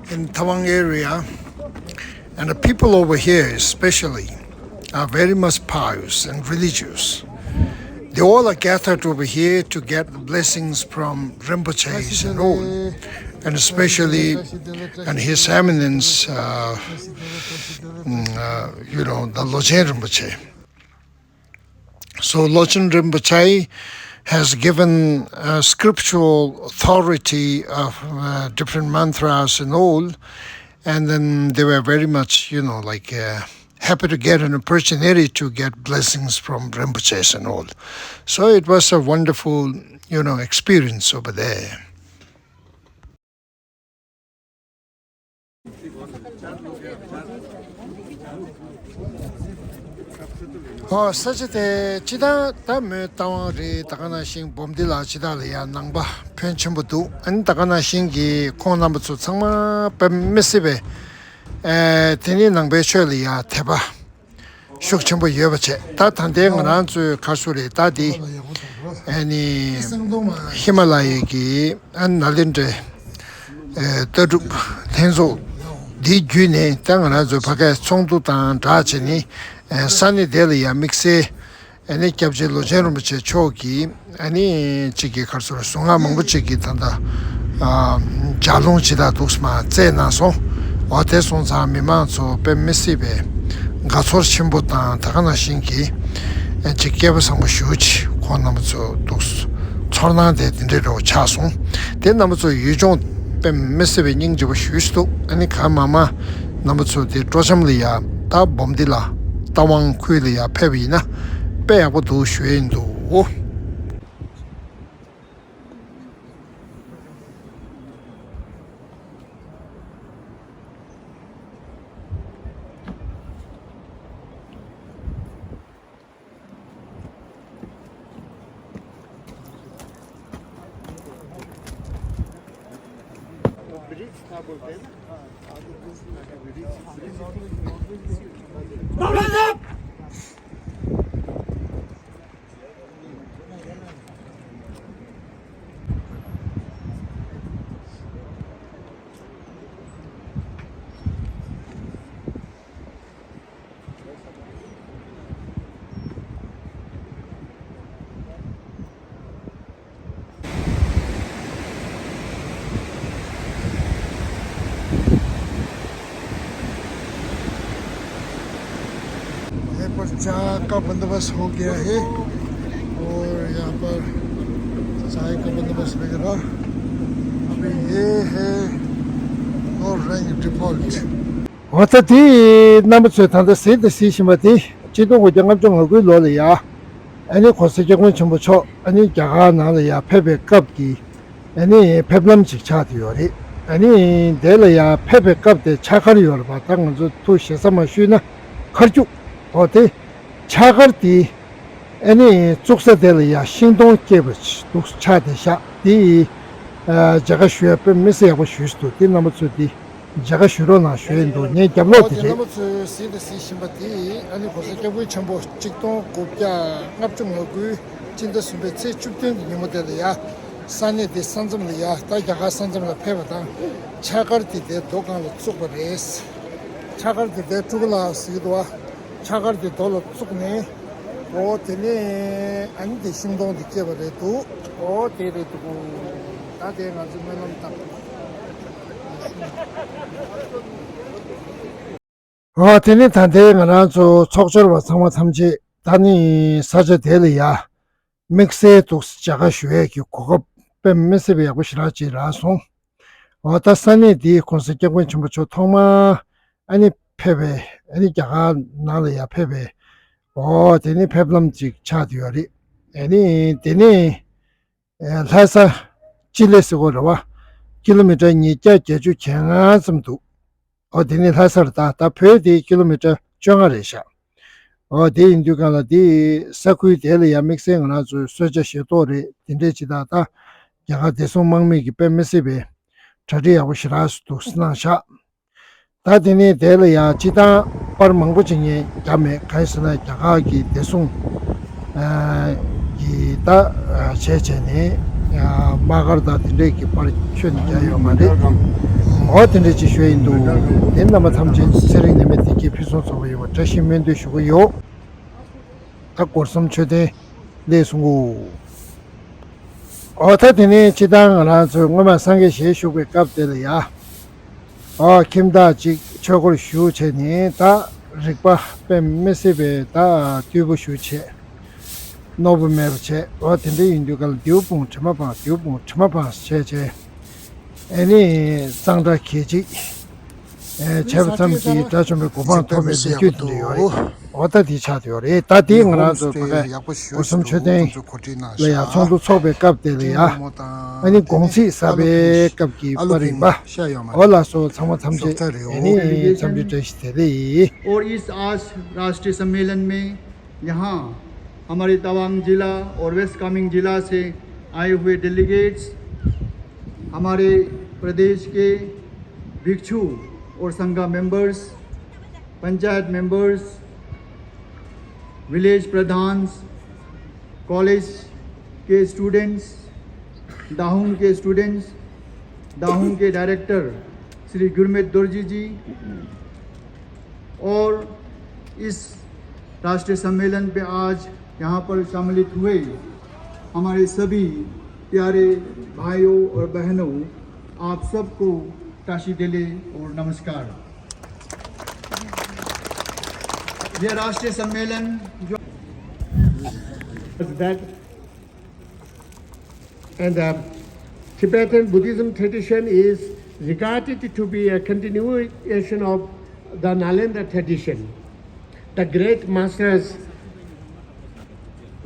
in Tawang area, and the people over here especially are very much pious and religious. They all are gathered over here to get the blessings from Rinpoche's and all, and especially and His Eminence, uh, mm, uh, you know, the Lochen Rinpoche. So Lochen Rinpoche has given, uh, scriptural authority of, uh, different mantras and all, and then they were very much, you know, like, uh, happy to get an opportunity to get blessings from Rinpoches and all. So it was a wonderful, you know, experience over there. ཨོ། ས་ཆ་དེ་སྤྱིར་བཏང་ད་མོན་རྟ་དབང་རེད། ད་ག་ནང་བཞིན་སྦོམ་སྡེ་ལ་སྤྱིར་བཏང་ལ་ཡ་ནང་པ་ཕོན་ཆེན་པོ་འདུག་ཨ་ནི་ད་ག་ནང་བཞིན་གྱི་ཁོང་རྣམ་པ་ཚོ་ཚང་མ་དཔེ་མི་སྲིད་པའི། ཨེ། དེ་ནི་ནང་པའི་ཆོས་ལ་ཡ་དད་པ་ཤུགས་ཆེན་པོ་ཡོད་པ་བྱས། ད་ད་ལྟའི་ང་རང་ཚོའི་ཁ་ཤོ་རེད། ད་འདི་ཨ་ནི་ཧི་མ་ལ་ཡའི་གི་ཨ་ནི་ནཱ་ལེནྡྲའི་ཨེ། ལྟ་གྲུབ་ལྷན་ཚོགས་འདི་བརྒྱུད་ནས་ད་ང་རང་ཚོའི་ཕ་གའི་ཚོགས་འདུ་དང་སྦྲགས་བྱས་ནས། ཨེ། ས་གནས་དེ་ལ་ཡ་དམིགས་བསལ་ཨ་ནི་སྐྱབས་རྗེ་ལོ་ཆེན་རིན་པོ་ཆེ་མཆོག་གིས་ཨ་ནི་གཅིག་གི་ཁར་སོར་གཟུངས་སྔགས་མང་པོ་གཅིག་གི་ད་ལྟ་ཨ། ལྗགས་ལུང་ཇི་ལྟར་འདུག་སེ་མར་བསྩལ་གནང་སོང་། འོ། དེ་སོང་ཙང་མི་མང་ཚོ་དཔེ་མི་སྲིད་པའི་དགའ་ཚོར་ཆེན་པོ་དང་། ད་ག་ནང་བཞིན་གྱི་ཨ། གཅིག་སྐལ་བ་བཟང་པོ་ཞེ་པོ་ཅིག་ཁོང་རྣམ་པ་ཚོ་འདུག་སེ་ཚོར་སྣང་དེ་དེ་འདྲའི་འདྲ་བོ་ཆགས་སོང་། དེ་རྣམ་པ་ཚོ་ཡུལ་ལྗོངས་དཔེ་མི་སྲིད་པའི་སྙིང་རྗེ་པོ་ཞེ་པོ་ཅིག་འདུག་ཨ་ནི་གང་མང་མང་རྣམ་པ་ཚོ་དེ་སྤྲོ་འཆམ་ལ་ཡ། ད་སྦོམ་སྡེ་ལ་རྟ་དབང་ཁུལ་ལ་ཡ་ཕེབས་པ་ཡིན་ན་དཔེ་ཡག་པོ་འདུག་ཞུ་ཡི་འདུག ये पर चाय का बंदोबस्त हो गया है और यहाँ पर चाय का बंदोबस्त वगैरह। अभी ये है नोर रेंग डिफॉल्ट। འོ། ད་དེ་རྣམ་པ་ཚོས་ད་ལྟ་གཟིགས་དང་གཟིགས་བཞིན་པ་དེ་ཆིག་སྟོང་དགུ་བརྒྱ་ལྔ་བཅུ་ང་དགུའི་ལོ་ལ་ཡ། ཨ་ནི་༸གོང་ས་༸སྐྱབས་མགོན་ཆེན་པོ་མཆོག་ཨ་ནི་རྒྱ་གར་ནང་ལ་ཡ་ཕེབས་པའི་སྐབས་ཀྱི་ཨ་ནི་ཕེབས་ལམ་ཅིག་ཆགས་བསྡད་ཡོད་རེད། ཨ་ནི་དེ་ལ་ཡ་ཕེབས་པའི་སྐབས་དེ་ཕྱག་མཁར་ཡོད་རེད་པ། ད་ང་ཚོ་ཐུགས་ཞེ་ས་མ་ཞུས་ན་མཁར་རྒྱུག་འོ། དེ་ཕྱག་མཁར་དེ་ཨ་ནི་བཙུགས་ས་དེ་ལ་ཡ་ཤིང་སྡོང་སྐྱེས་པ་ཅིག་འདུག་ཆགས་བསྡད་ཤག་དེ་ཨ་མཇལ་ཁ་ཞུ་ཡ་དཔེ་མི་སྲིད་ཡག་པོ་ཞེ་པོ་ཅིག་འདུག་དེ་རྣམ་པ་ཚོས་དེ་མཇལ་ཁ་ཞུ་རོགས་གནང་ཞུ་ཡི་འདུག་ངའི་རྒྱབ་ལོགས་དེ་རེད། རྣམ་པ་ཚོས་གཟིགས་དང་གཟིགས་བཞིན་པ་དེ་ཨ་ནི་༸གོང་ས་༸སྐྱབས་མགོན་ཆེན་པོ་ཆིག་སྟོང་དགུ་བརྒྱ་ལྔ་བཅུ་ང་དགུའི་སྤྱི་ཟླ་གསུམ་པའི་ཚེས་བཅུ་བདུན་གྱི་ཉིན་མོ་དེ་ལ་ཡ། ས་གནས་དེ་ས་མཚམས་ལ་ཡ། ད་རྒྱ་གར་ས་མཚམས་ལ་ཕེབས་པ་དང་། ཕྱག་མཁར་དེ་དེའི་རྡོ་སྒང་ལ་བཙུགས་པ་རེད། ཕྱག་མཁར་དེ་དེ་སྤྲུལ་སྐུ་ལ་གཟིགས་འདུག་བ། ཕྱག་མཁར་དེ་རྡོ་ལ་བཙུགས་ནས། འོ། དེ་ནས་ཨ་ནི་དེ་ཤིང་སྡོང་དེ་སྐྱེས་པ་རེད་འདུག་འོ། དེ་རེད་འདུག་ད་དེ་ང་ཚོ་སྨོན་ལམ་བཏབ། འོ། དེ་ནས་ད་ལྟའི་ང་རང་ཚོ་ཚོགས་བཅར་བ་ཚང་མ་ཐམས་ཅད་ད་ནི་ས་ཆ་དེ་ལ་ཡ་དམིགས་བསལ་འདུག་མཇལ་ཁ་ཞུ་ཡས་ཀྱི་གོ་སྐབས་དཔེ་མི་སྲིད་པའི་ཡག་པོ་ཞེ་དྲག་ཅིག་རག་སོང་། འོ། ད་ས་གནས་འདིའི་༸གོང་ས་༸སྐྱབས་མགོན་ཆེན་པོ་མཆོག་ཐོག་མར་ཨ་ནི་ཕེབས་པའི་ཨ་ནི་རྒྱ་གར་ནང་ལ་ཡ་ཕེབས་པའི། འོ། དེ་ནི་ཕེབས་ལམ་ཅིག་ཆགས་བསྡད་ཡོད་རེད། ཨ་ནི་དེ་ནས་ཨེ། ལྷ་ས་སྤྱི་ལེ་ཟེར་གོ་རེད་བ། ཀི་ལོ་མི་ཊར་ཉིས་བརྒྱ་བརྒྱད་ཅུ་གྱ་ལྔ་ཙམ་འདུག་འོ། དེ་ནི་ལྷ་སར་ད་ད་བོད་དེ་ཀི་ལོ་མི་ཊར་བཅོ་ལྔ་རེད་ཤག་འོ། དེ་ཡིན་དུས་གང་ལ་དེ་ས་ཁུལ་དེ་ལ་ཡ་དམིགས་བསལ་ང་རང་ཚོའི་གསོལ་ཇ་བཞེས་ཐོག་རེད། དེ་འདྲས་ཅིག་དང་། ད་རྒྱ་གར་བདེ་སྲུང་དམག་མི་གིས་དཔེ་མི་སྲིད་པའི་གྲ་སྒྲིག་ཡག་པོ་ཞེ་དྲག་འདུག་གནང་ཤག་ད་དེ་ནས་དེ་ལ་ཡང་སྤྱིར་བཏང་པར་མང་པོ་ཅིག་ངས་བརྒྱབ་མེད། གང་ཡིན་ཟེར་ན་རྒྱ་གར་གྱི་བདེ་སྲུང་ཨ་གི་ད་ཨ་བྱས་བྱས་ནས་ ཡང་དམག་སྒར་དང་དེ་འདྲས་ཀྱི་པར་ཁྱོན་ནས་རྒྱག་ཡོད་མ་རེད། འོ་དེ་འདྲས་ཅིག་ཞུ་ཡིན་འདུག་དེ་རྣམ་པ་ཐམས་ཅད་ཚེ་རིང་ནད་མེད་བདེ་སྐྱིད་ཕུན་སུམ་ཚོགས་པ་ཡོང་བ་བཀྲ་ཤིས་སྨོན་འདུན་ཞུ་གི་ཡོད། ད་སྒོ་གསུམ་མཆོད་རྟེན་ལས་གསུང་གོ། འོ་ད་དེ་ནས་སྤྱི་བཏང་ང་རང་ཚོས་སྔོན་མ་སངས་རྒྱས་ཞལ་བཞུགས་པའི་སྐབས་དེ་ལ་ཡ། ཨོ་ཁྱིམ་བདག་ཅིག་ཆོས་སྒོར་ཞུགས་བྱས་ནས་ད་རིག་པ་དཔེ་མི་སྲིད་པའི་ད་རྟུལ་པོ་ཞུགས་བྱས། རྣོ་པོ་མེད་པ་བྱས། ཨོ་དེ་འདྲ་ཡིན་དུས་ག་ལ་རྡེའུ་སྤུངས་དྲི་མ་སྤངས་རྡེའུ་སྤུངས་དྲི་མ་སྤངས་བྱས་བྱས། ཨེ་ནི་གཙང་སྦྲ་གད་ཅིག་ཨེ་བྱས་པ་ཙམ་གྱིས་དགྲ་བཅོམ་པའི་གོ་འཕང་ཐོབ་པའི་ལོ་རྒྱུས་དེ་འདྲ་ཡོད་རེད། འོ་ད་དེ་ཆགས་བསྡད་ཡོད་རེད། ད་དེ་ང་རང་ཚོ་ཕ་གི་སྒོ་གསུམ་མཆོད་རྟེན་ལ་ཡང་ཚོགས་འདུ་འཚོགས་པའི་སྐབས་དེ་ལ་ཡང་ཨ་ནི་དགོང་ཚིགས་ཟ་བའི་སྐབས་ཀྱི་པར་རིམ་པ། འོ་ལགས་སོ། ཚང་མ་ཐམས་ཅད་ཨེ་ནི་འཚམས་འདྲི་བཀྲ་ཤིས་བདེ་ལེགས། और इस आज राष्ट्रीय सम्मेलन में यहाँ हमारे तवांग जिला और वेस्ट कामेंग जिला से आए हुए डेलीगेट्स, हमारे प्रदेश के भिक्षु और संघा मेंबर्स, पंचायत मेंबर्स, विलेज प्रधान्स, कॉलेज के स्टूडेंट्स, दाहुंग के स्टूडेंट्स, दाहुंग के डायरेक्टर श्री गुरमीत दोरजी जी और इस राष्ट्रीय सम्मेलन पे आज यहाँ पर सम्मिलित हुए हमारे सभी प्यारे भाइयों और बहनों, आप सबको ताशी देले और नमस्कार। यह राष्ट्रीय सम्मेलन जो that and uh, Tibetan Buddhism tradition is regarded to be a continuation of the Nalanda tradition. The great masters,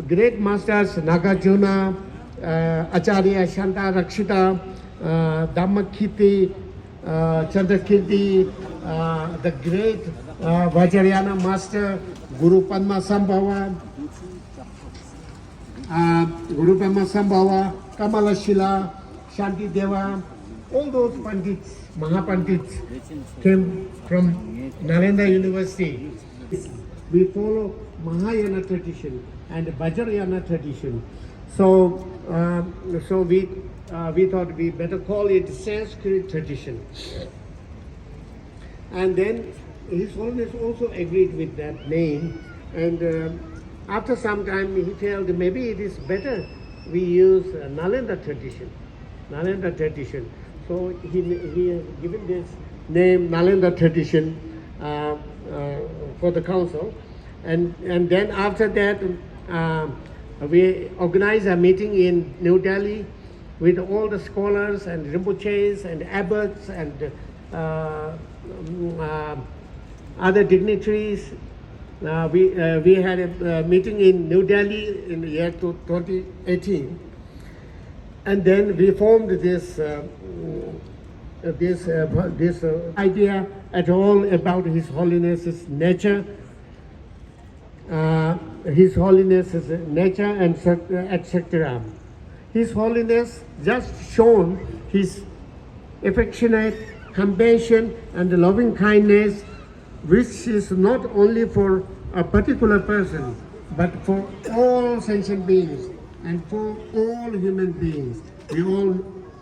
great masters Nagarjuna, uh, Acharya Shantarakshita, uh, Dhammakirti, uh, Chandrakirti, uh, the great uh, Vajrayana master Guru Padma Sambhava, uh, Guru Padma Sambhava, Kamalashila, Shantideva, all those pandits, Mahapandits came from Nalanda University. We follow Mahayana tradition and Vajrayana tradition. So, uh, so we, uh, we thought we better call it Sanskrit tradition. And then His Holiness also agreed with that name. And uh, after some time, he felt maybe it is better we use uh, Nalanda tradition. Nalanda tradition. So he, he has given this name Nalanda tradition uh, uh, for the council. And, and then after that, uh, we organized a meeting in New Delhi with all the scholars and Rinpoches and abbots and uh, um, uh, other dignitaries. Uh, we, uh, we had a, uh meeting in New Delhi in the year two- twenty eighteen, and then we formed this, uh, mm, uh, this, uh, this uh, idea at all about His Holiness's nature, uh, His Holiness's nature, and so- et cetera. His Holiness just shown his affectionate compassion and loving kindness, which is not only for a particular person, but for all sentient beings and for all human beings. We all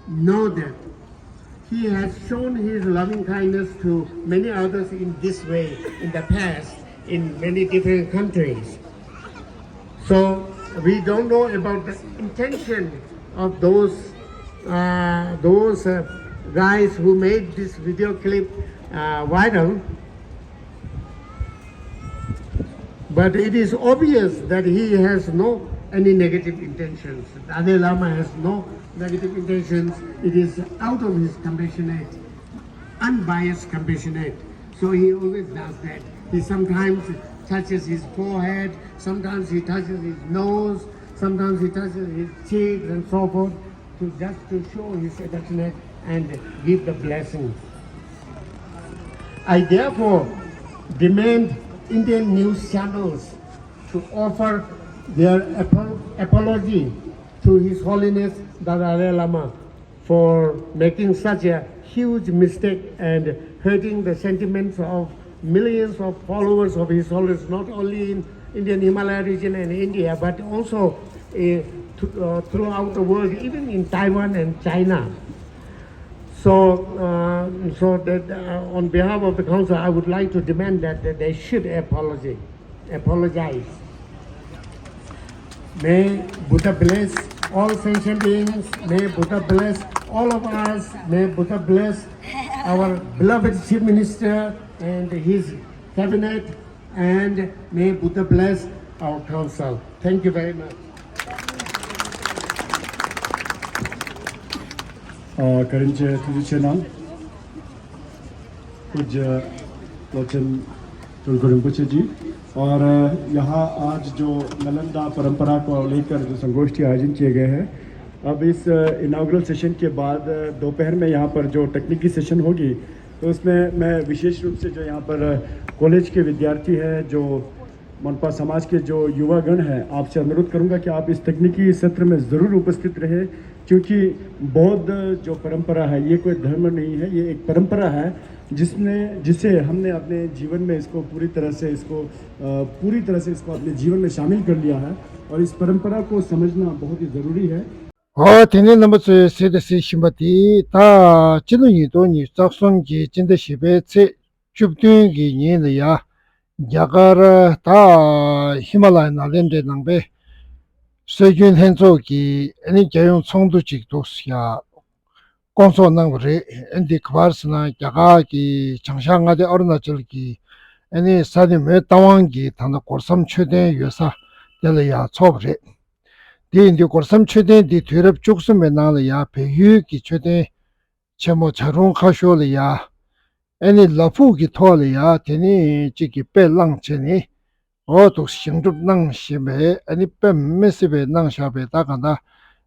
know that He has shown his loving kindness to many others in this way in the past in many different countries. So we don't know about the intention of those uh, those uh, guys who made this video clip uh, viral. But it is obvious that he has no any negative intentions. Dalai Lama has no negative intentions. It is out of his compassionate, unbiased compassionate. So he always does that. He sometimes touches his forehead, sometimes he touches his nose, sometimes he touches his cheeks and so forth, to just to show his affectionate and give the blessing. I therefore demand Indian news channels to offer their apo- apology to His Holiness Dalai Lama for making such a huge mistake and hurting the sentiments of millions of followers of His Holiness, not only in Indian Himalaya region and India, but also uh, uh, throughout the world, even in Taiwan and China. So, uh, so that uh, on behalf of the council, I would like to demand that, that they should apology, apologize. May Buddha bless all sentient beings. May Buddha bless all of us. May Buddha bless our beloved Chief Minister and his cabinet. And may Buddha bless our council. Thank you very much. ཨ། བཀའ་དྲིན་ཆེ། ཐུགས་རྗེ་ཆེ་གནང་། पूज्य लोचन चुलको रिम्पोछे जी। और यहाँ आज जो नालंदा परंपरा को लेकर जो संगोष्ठी आयोजन किए गए हैं, अब इस इनॉग्रल सेशन के बाद दोपहर में यहाँ पर जो तकनीकी सेशन होगी, तो उसमें मैं विशेष रूप से जो यहाँ पर कॉलेज के विद्यार्थी हैं, जो मनपा समाज के जो युवागण हैं, आपसे अनुरोध करूँगा कि आप इस तकनीकी सत्र में ज़रूर उपस्थित रहें, क्योंकि बौद्ध जो परंपरा है, ये कोई धर्म नहीं है, ये एक परंपरा है, जिसने जिसे हमने अपने जीवन में इसको पूरी तरह से इसको अ, पूरी तरह से इसको अपने जीवन में शामिल कर लिया है और इस परंपरा को समझना बहुत ही ज़रूरी है। ཨོ། དེ་ནས་རྣམ་པ་ཚོས་གཟིགས་དང་གཟིགས་བཞིན་པ་དེ་ད་སྤྱི་ལོ་ཉིས་སྟོང་ཉི་ཤུ་རྩ་གསུམ་གྱི་སྤྱི་ཟླ་བཞི་པའི་ཚེས་བཅུ་བདུན་གྱི་ཉིན་ལ་ཡ། རྒྱ་གར་ད་ཧི་མ་ལ་ཡའི་ནཱ་ལེནྡྲའི་ནང་པའི་སྲོལ་རྒྱུན་ལྷན་ཚོགས་ཀྱི་ཨ་ནི་རྒྱལ་ཡོངས་ཚོགས་འདུ་ཅིག་འདུག་ཡ། བསྐོང་ཚོགས་གནང་བ་རེད། ཨ་ནི་འདི་ག་པར་ཟེར་ན་རྒྱ་གར་གྱི་བྱང་ཤར་མངའ་སྡེ་ཨ་རུ་ན་ཅལ་གྱི་ཨ་ནི་ས་གནས་མོན་རྟ་དབང་གི་ད་ལྟ་སྒོ་སམ་མཆོད་རྟེན་ཡོད་ས་དེ་ལ་ཡང་འཚོགས་པ་རེད། དེ་ཡིན་དུས་སྒོ་སམ་མཆོད་རྟེན་འདི་དུས་རབས་བཅུ་གསུམ་པའི་ནང་ལ་ཡང་བལ་ཡུལ་གྱི་མཆོད་རྟེན་ཆེན་མོ་བྱ་རུང་ཁ་ཤོར་ལ་ཡང་ཨ་ནི་ལ་ཕུག་གི་ཐོག་ལ་ཡང་དེ་ནི་གཅིག་གི་དཔེ་བླངས་བྱས་ནས། འོ་འདུག་བཞེངས་གྲུབ་གནང་བཞིན་པའི་ཨ་ནི་དཔེ་མི་སྲིད་པའི་གནང་བཞག་པའི་ད་གང་ལྟར་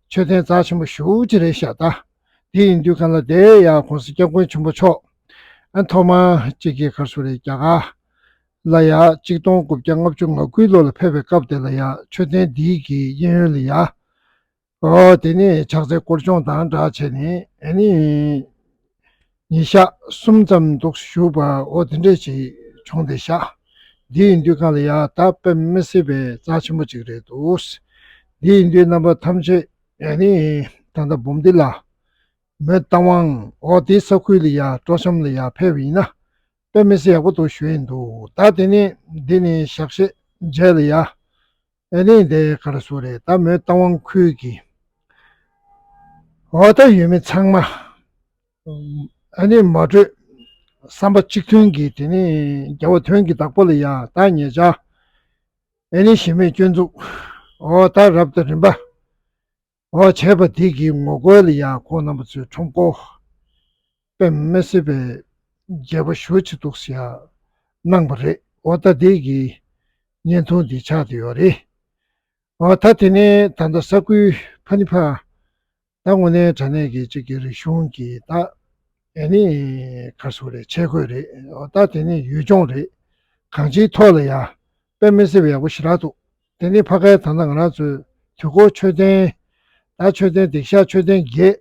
མཆོད་རྟེན་རྩ་ཆེན་པོ་ཞེ་པོ་ཅིག་རེད་ཤག་ད་དེ་ཡིན་དུས་གང་ལ་དེ་ཡང་༸གོང་ས་༸སྐྱབས་མགོན་ཆེན་པོ་མཆོག་ཨ་ཐོག་མ་གཅིག་གི་ག་རེ་ཟེར་རེད། རྒྱ་གར་ལ་ཡང་གཅིག་སྟོང་དགུ་བརྒྱ་ལྔ་བཅུ་ང་དགུའི་ལོ་ལ་ཕེབས་པའི་སྐབས་དེ་ལ་ཡང་མཆོད་རྟེན་འདིའི་གི་གཡས་གཡོན་ལ་ཡང་། ཨོ། དེ་ནས་ཕྱག་འཚལ་སྐོར་སྦྱོང་དང་སྦྲགས་བྱས་ནས་ཨ་ནི་ཉིན་ཞག་གསུམ་ཙམ་འདུག་བཞུགས་པ། ཨོ་དེ་འདྲས་ཅིག་བྱུང་བསྡད་ཤག་འདི་ཡིན་དུས་གང་ལ་ཡ་ད་དཔེ་མི་སྲིད་པའི་རྩ་ཆེན་པོ་ཅིག་རེད་འདུག་འདི་ཡིན་དུས་རྣམ་པ་ཐམས་ཅད་ཨ་ནི་ད་ལྟ་འབུམ་སྡེ་ལ་མོན་རྟ་དབང་ཨོ་དེའི་ས་ཁུལ་ལ་ཡ་སྤྲོ་འཆམ་ལ་ཡ་ཕེབས་པ་ཡིན་ན་དཔེ་མི་སྲིད་ཡག་པོ་འདུག་ཞུ་ཡིན་འདུག་ད་དེ་ནས་འདི་ནས་ཞག་ཤས་རྗེས་ལ་ཡ། ཨ་ནི་འདི་ག་རེ་ཟེར་རེད། ད་མོན་རྟ་དབང་ཁུལ་གྱི་འོ་ད་ཡུལ་མི་ཚང་མ་ཨ་ནི་མ་གྲོས་བསམ་པ་གཅིག་མཐུན་གྱིས་དེ་ནི་རྒྱལ་བ་དོན་གྱི་བདག་པོ་ལ་ཡ་ད་ཉེ་ཆར་ཨ་ནི་གཞི་མེད་སྐྱོན་འཛུགས་འོ་ད་རབ་དང་རིམ་པ་འོ་བྱས་པ་དེ་གི་ངོ་རྒོལ་ལ་ཡ་ཁོང་རྣམ་པ་ཚོས་ཁྲོམ་སྐོར་དཔེ་མི་སྲིད་པའི་རྒྱས་པ་ཞེ་པོ་ཅིག་འདུག་ཟེར་ཡ་གནང་བ་རེད། འོ་ད་དེ་གི་བརྙན་ཐུང་འདི་ཆགས་བསྡད་ཡོད་རེད། འོ་ད་དེ་ནས་ད་ལྟ་ས་ཁུལ་ཕ་ནི་ཕ་ད་དངོས་གནས་དྲང་གནས་ཀྱི་གཅིག་གི་རིག་གཞུང་གི་ད་ཨ་ནི་ག་རེ་ཟེར་རེད། ཆས་གོས་རེད། འོ་ད་དེ་ནས་ཡུལ་ལྗོངས་རེད། གང་ཅིའི་ཐོག་ལ་ཡ་དཔེ་མི་སྲིད་པ་ཡག་པོ་ཞེ་དྲག་འདུག་དེ་ནས་ཕ་གའི་ད་ལྟ་ང་རང་ཚོའི་དུས་འཁོར་མཆོད་རྟེན་ད་མཆོད་རྟེན་སྡིངས་ཤག་མཆོད་རྟེན་བརྒྱད།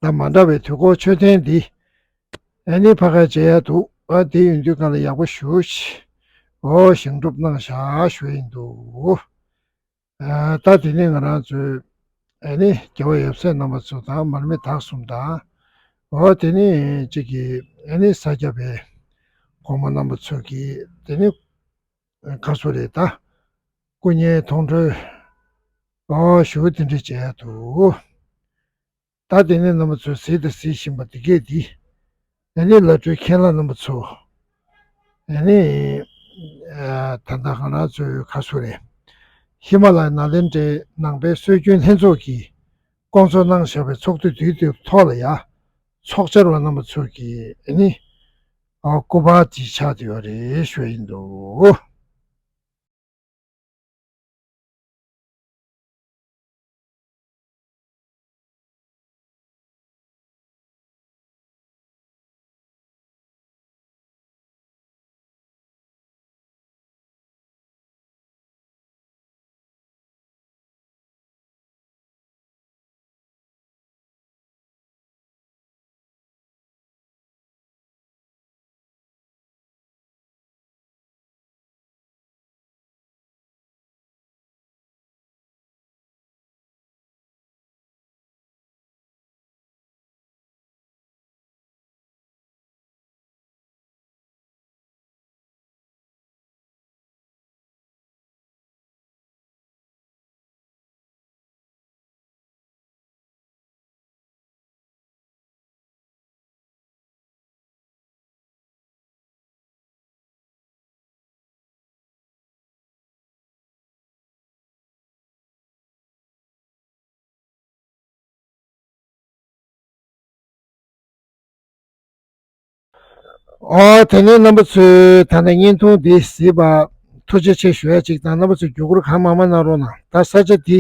ད་མ་འདྲ་བའི་དུས་འཁོར་མཆོད་རྟེན་འདི་ཨ་ནི་ཕ་ག་མཇལ་ཡ་འདུག་ཨ་དེ་ཡིན་དུས་གང་ལ་ཡག་པོ་ཞེ་པོ་ཅིག་འོ་བཞེངས་གྲུབ་གནང་བཞག་ཞུ་ཡིན་འདུག་ཨ་ད་དེ་ནས་ང་རང་ཚོའི་ཨ་ནི་རྒྱལ་བ་ཡབ་སྲས་རྣམ་པ་ཚོ་དང་མར་མི་དྭགས་གསུམ་དང་འོ་དེ་ནས་གཅིག་གི་ཨ་ནི་ས་སྐྱ་པའི་གོང་མ་རྣམ་པ་ཚོ་གི་དེ་ནི་ག་རེ་ཟེར་རེད། ད་སྐུ་བརྙན་མཐོང་གྲོལ་འོ་ཞེ་པོ་དེ་འདྲ་མཇལ་ཡ་འདུག་ད་དེ་ནས་རྣམ་པ་ཚོས་གཟིགས་དང་གཟིགས་བཞིན་པ་འདི་གས་འདི། ཨ་ནི་བླ་སྤྲུལ་མཁན་བླ་རྣམ་པ་ཚོ། ཨ་ནི་ད་ལྟ་ང་རང་ཚོའི་ག་རེ་ཟེར་རེད། ཧི་མ་ལ་ཡའི་ནཱ་ལེནྡྲའི་ནང་པའི་སྲོལ་རྒྱུན་ལྷན་ཚོགས་ཀྱིས་བསྐོང་ཚོགས་གནང་བཞག་པའི་ཚོགས་འདུ་འདིའི་ཐོག་ལ་ཡ། ཚོགས་བཅར་བ་རྣམ་པ་ཚོ་གིས་ཨ་ནི་སྐུ་པར་འདི་ཆགས་བསྡད་ཡོད་རེད་ཞུ་ཡ་ཡིན་འདུག་ཨོ་དེ་ནས་རྣམ་པ་ཚོས་ད་ལྟ་བརྙན་ཐུང་འདི་གཟིགས་པ་ཐུགས་རྗེ་ཆེ་ཞུ་ཡ་གཅིག་དང་། རྣམ་པ་ཚོས་བརྒྱུད་སྐུར་གང་མང་མང་གནང་རོགས་གནང་། ད་ས་ཆ་འདི་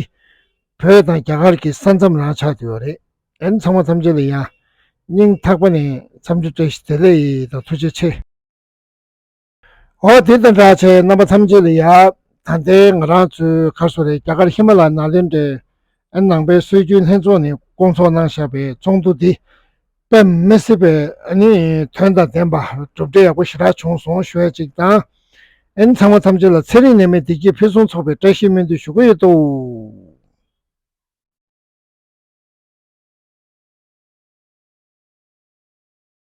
བོད་དང་རྒྱ་གར་གྱི་ས་མཚམས་རང་ཆགས་བསྡད་ཡོད་རེད། ཨན་ཚང་མ་ཐམས་ཅད་ལ་ཡ་སྙིང་ཐག་པ་ནས་འཚམས་འདྲི་བཀྲ་ཤིས་བདེ་ལེགས་དང་ཐུགས་རྗེ་ཆེ། འོ་དེ་དང་འདྲ་བྱས་རྣམ་པ་ཐམས་ཅད་ལ་ཡ་ད་ལྟའི་ང་རང་ཚོའི་ག་རེ་ཟེར་དགོས་རེད། རྒྱ་གར་ཧི་མ་ལ་ཡའི་ནཱ་ལེནྡྲའི་ཨན་ནང་པའི་སྲོལ་རྒྱུན་ལྷན་ཚོགས་ནས་བསྐོང་ཚོགས་གནང་བཞག་པའི་ཚོགས་འདུ་འདི་དཔེ་མི་སྲིད་པའི་ཨ་ནི་དོན་དང་ལྡན་པ་གྲུབ་འབྲས་ཡག་པོ་ཞེ་དྲག་བྱུང་སོང་ཞུ་ཡ་གཅིག་དང་། ཨན་ཚང་མ་ཐམས་ཅད་ལ་ཚེ་རིང་ནད་མེད་བདེ་སྐྱིད་ཕུན་སུམ་ཚོགས་པའི་བཀྲ་ཤིས་སྨོན་འདུན་ཞུ་གི་ཡོད་དོ།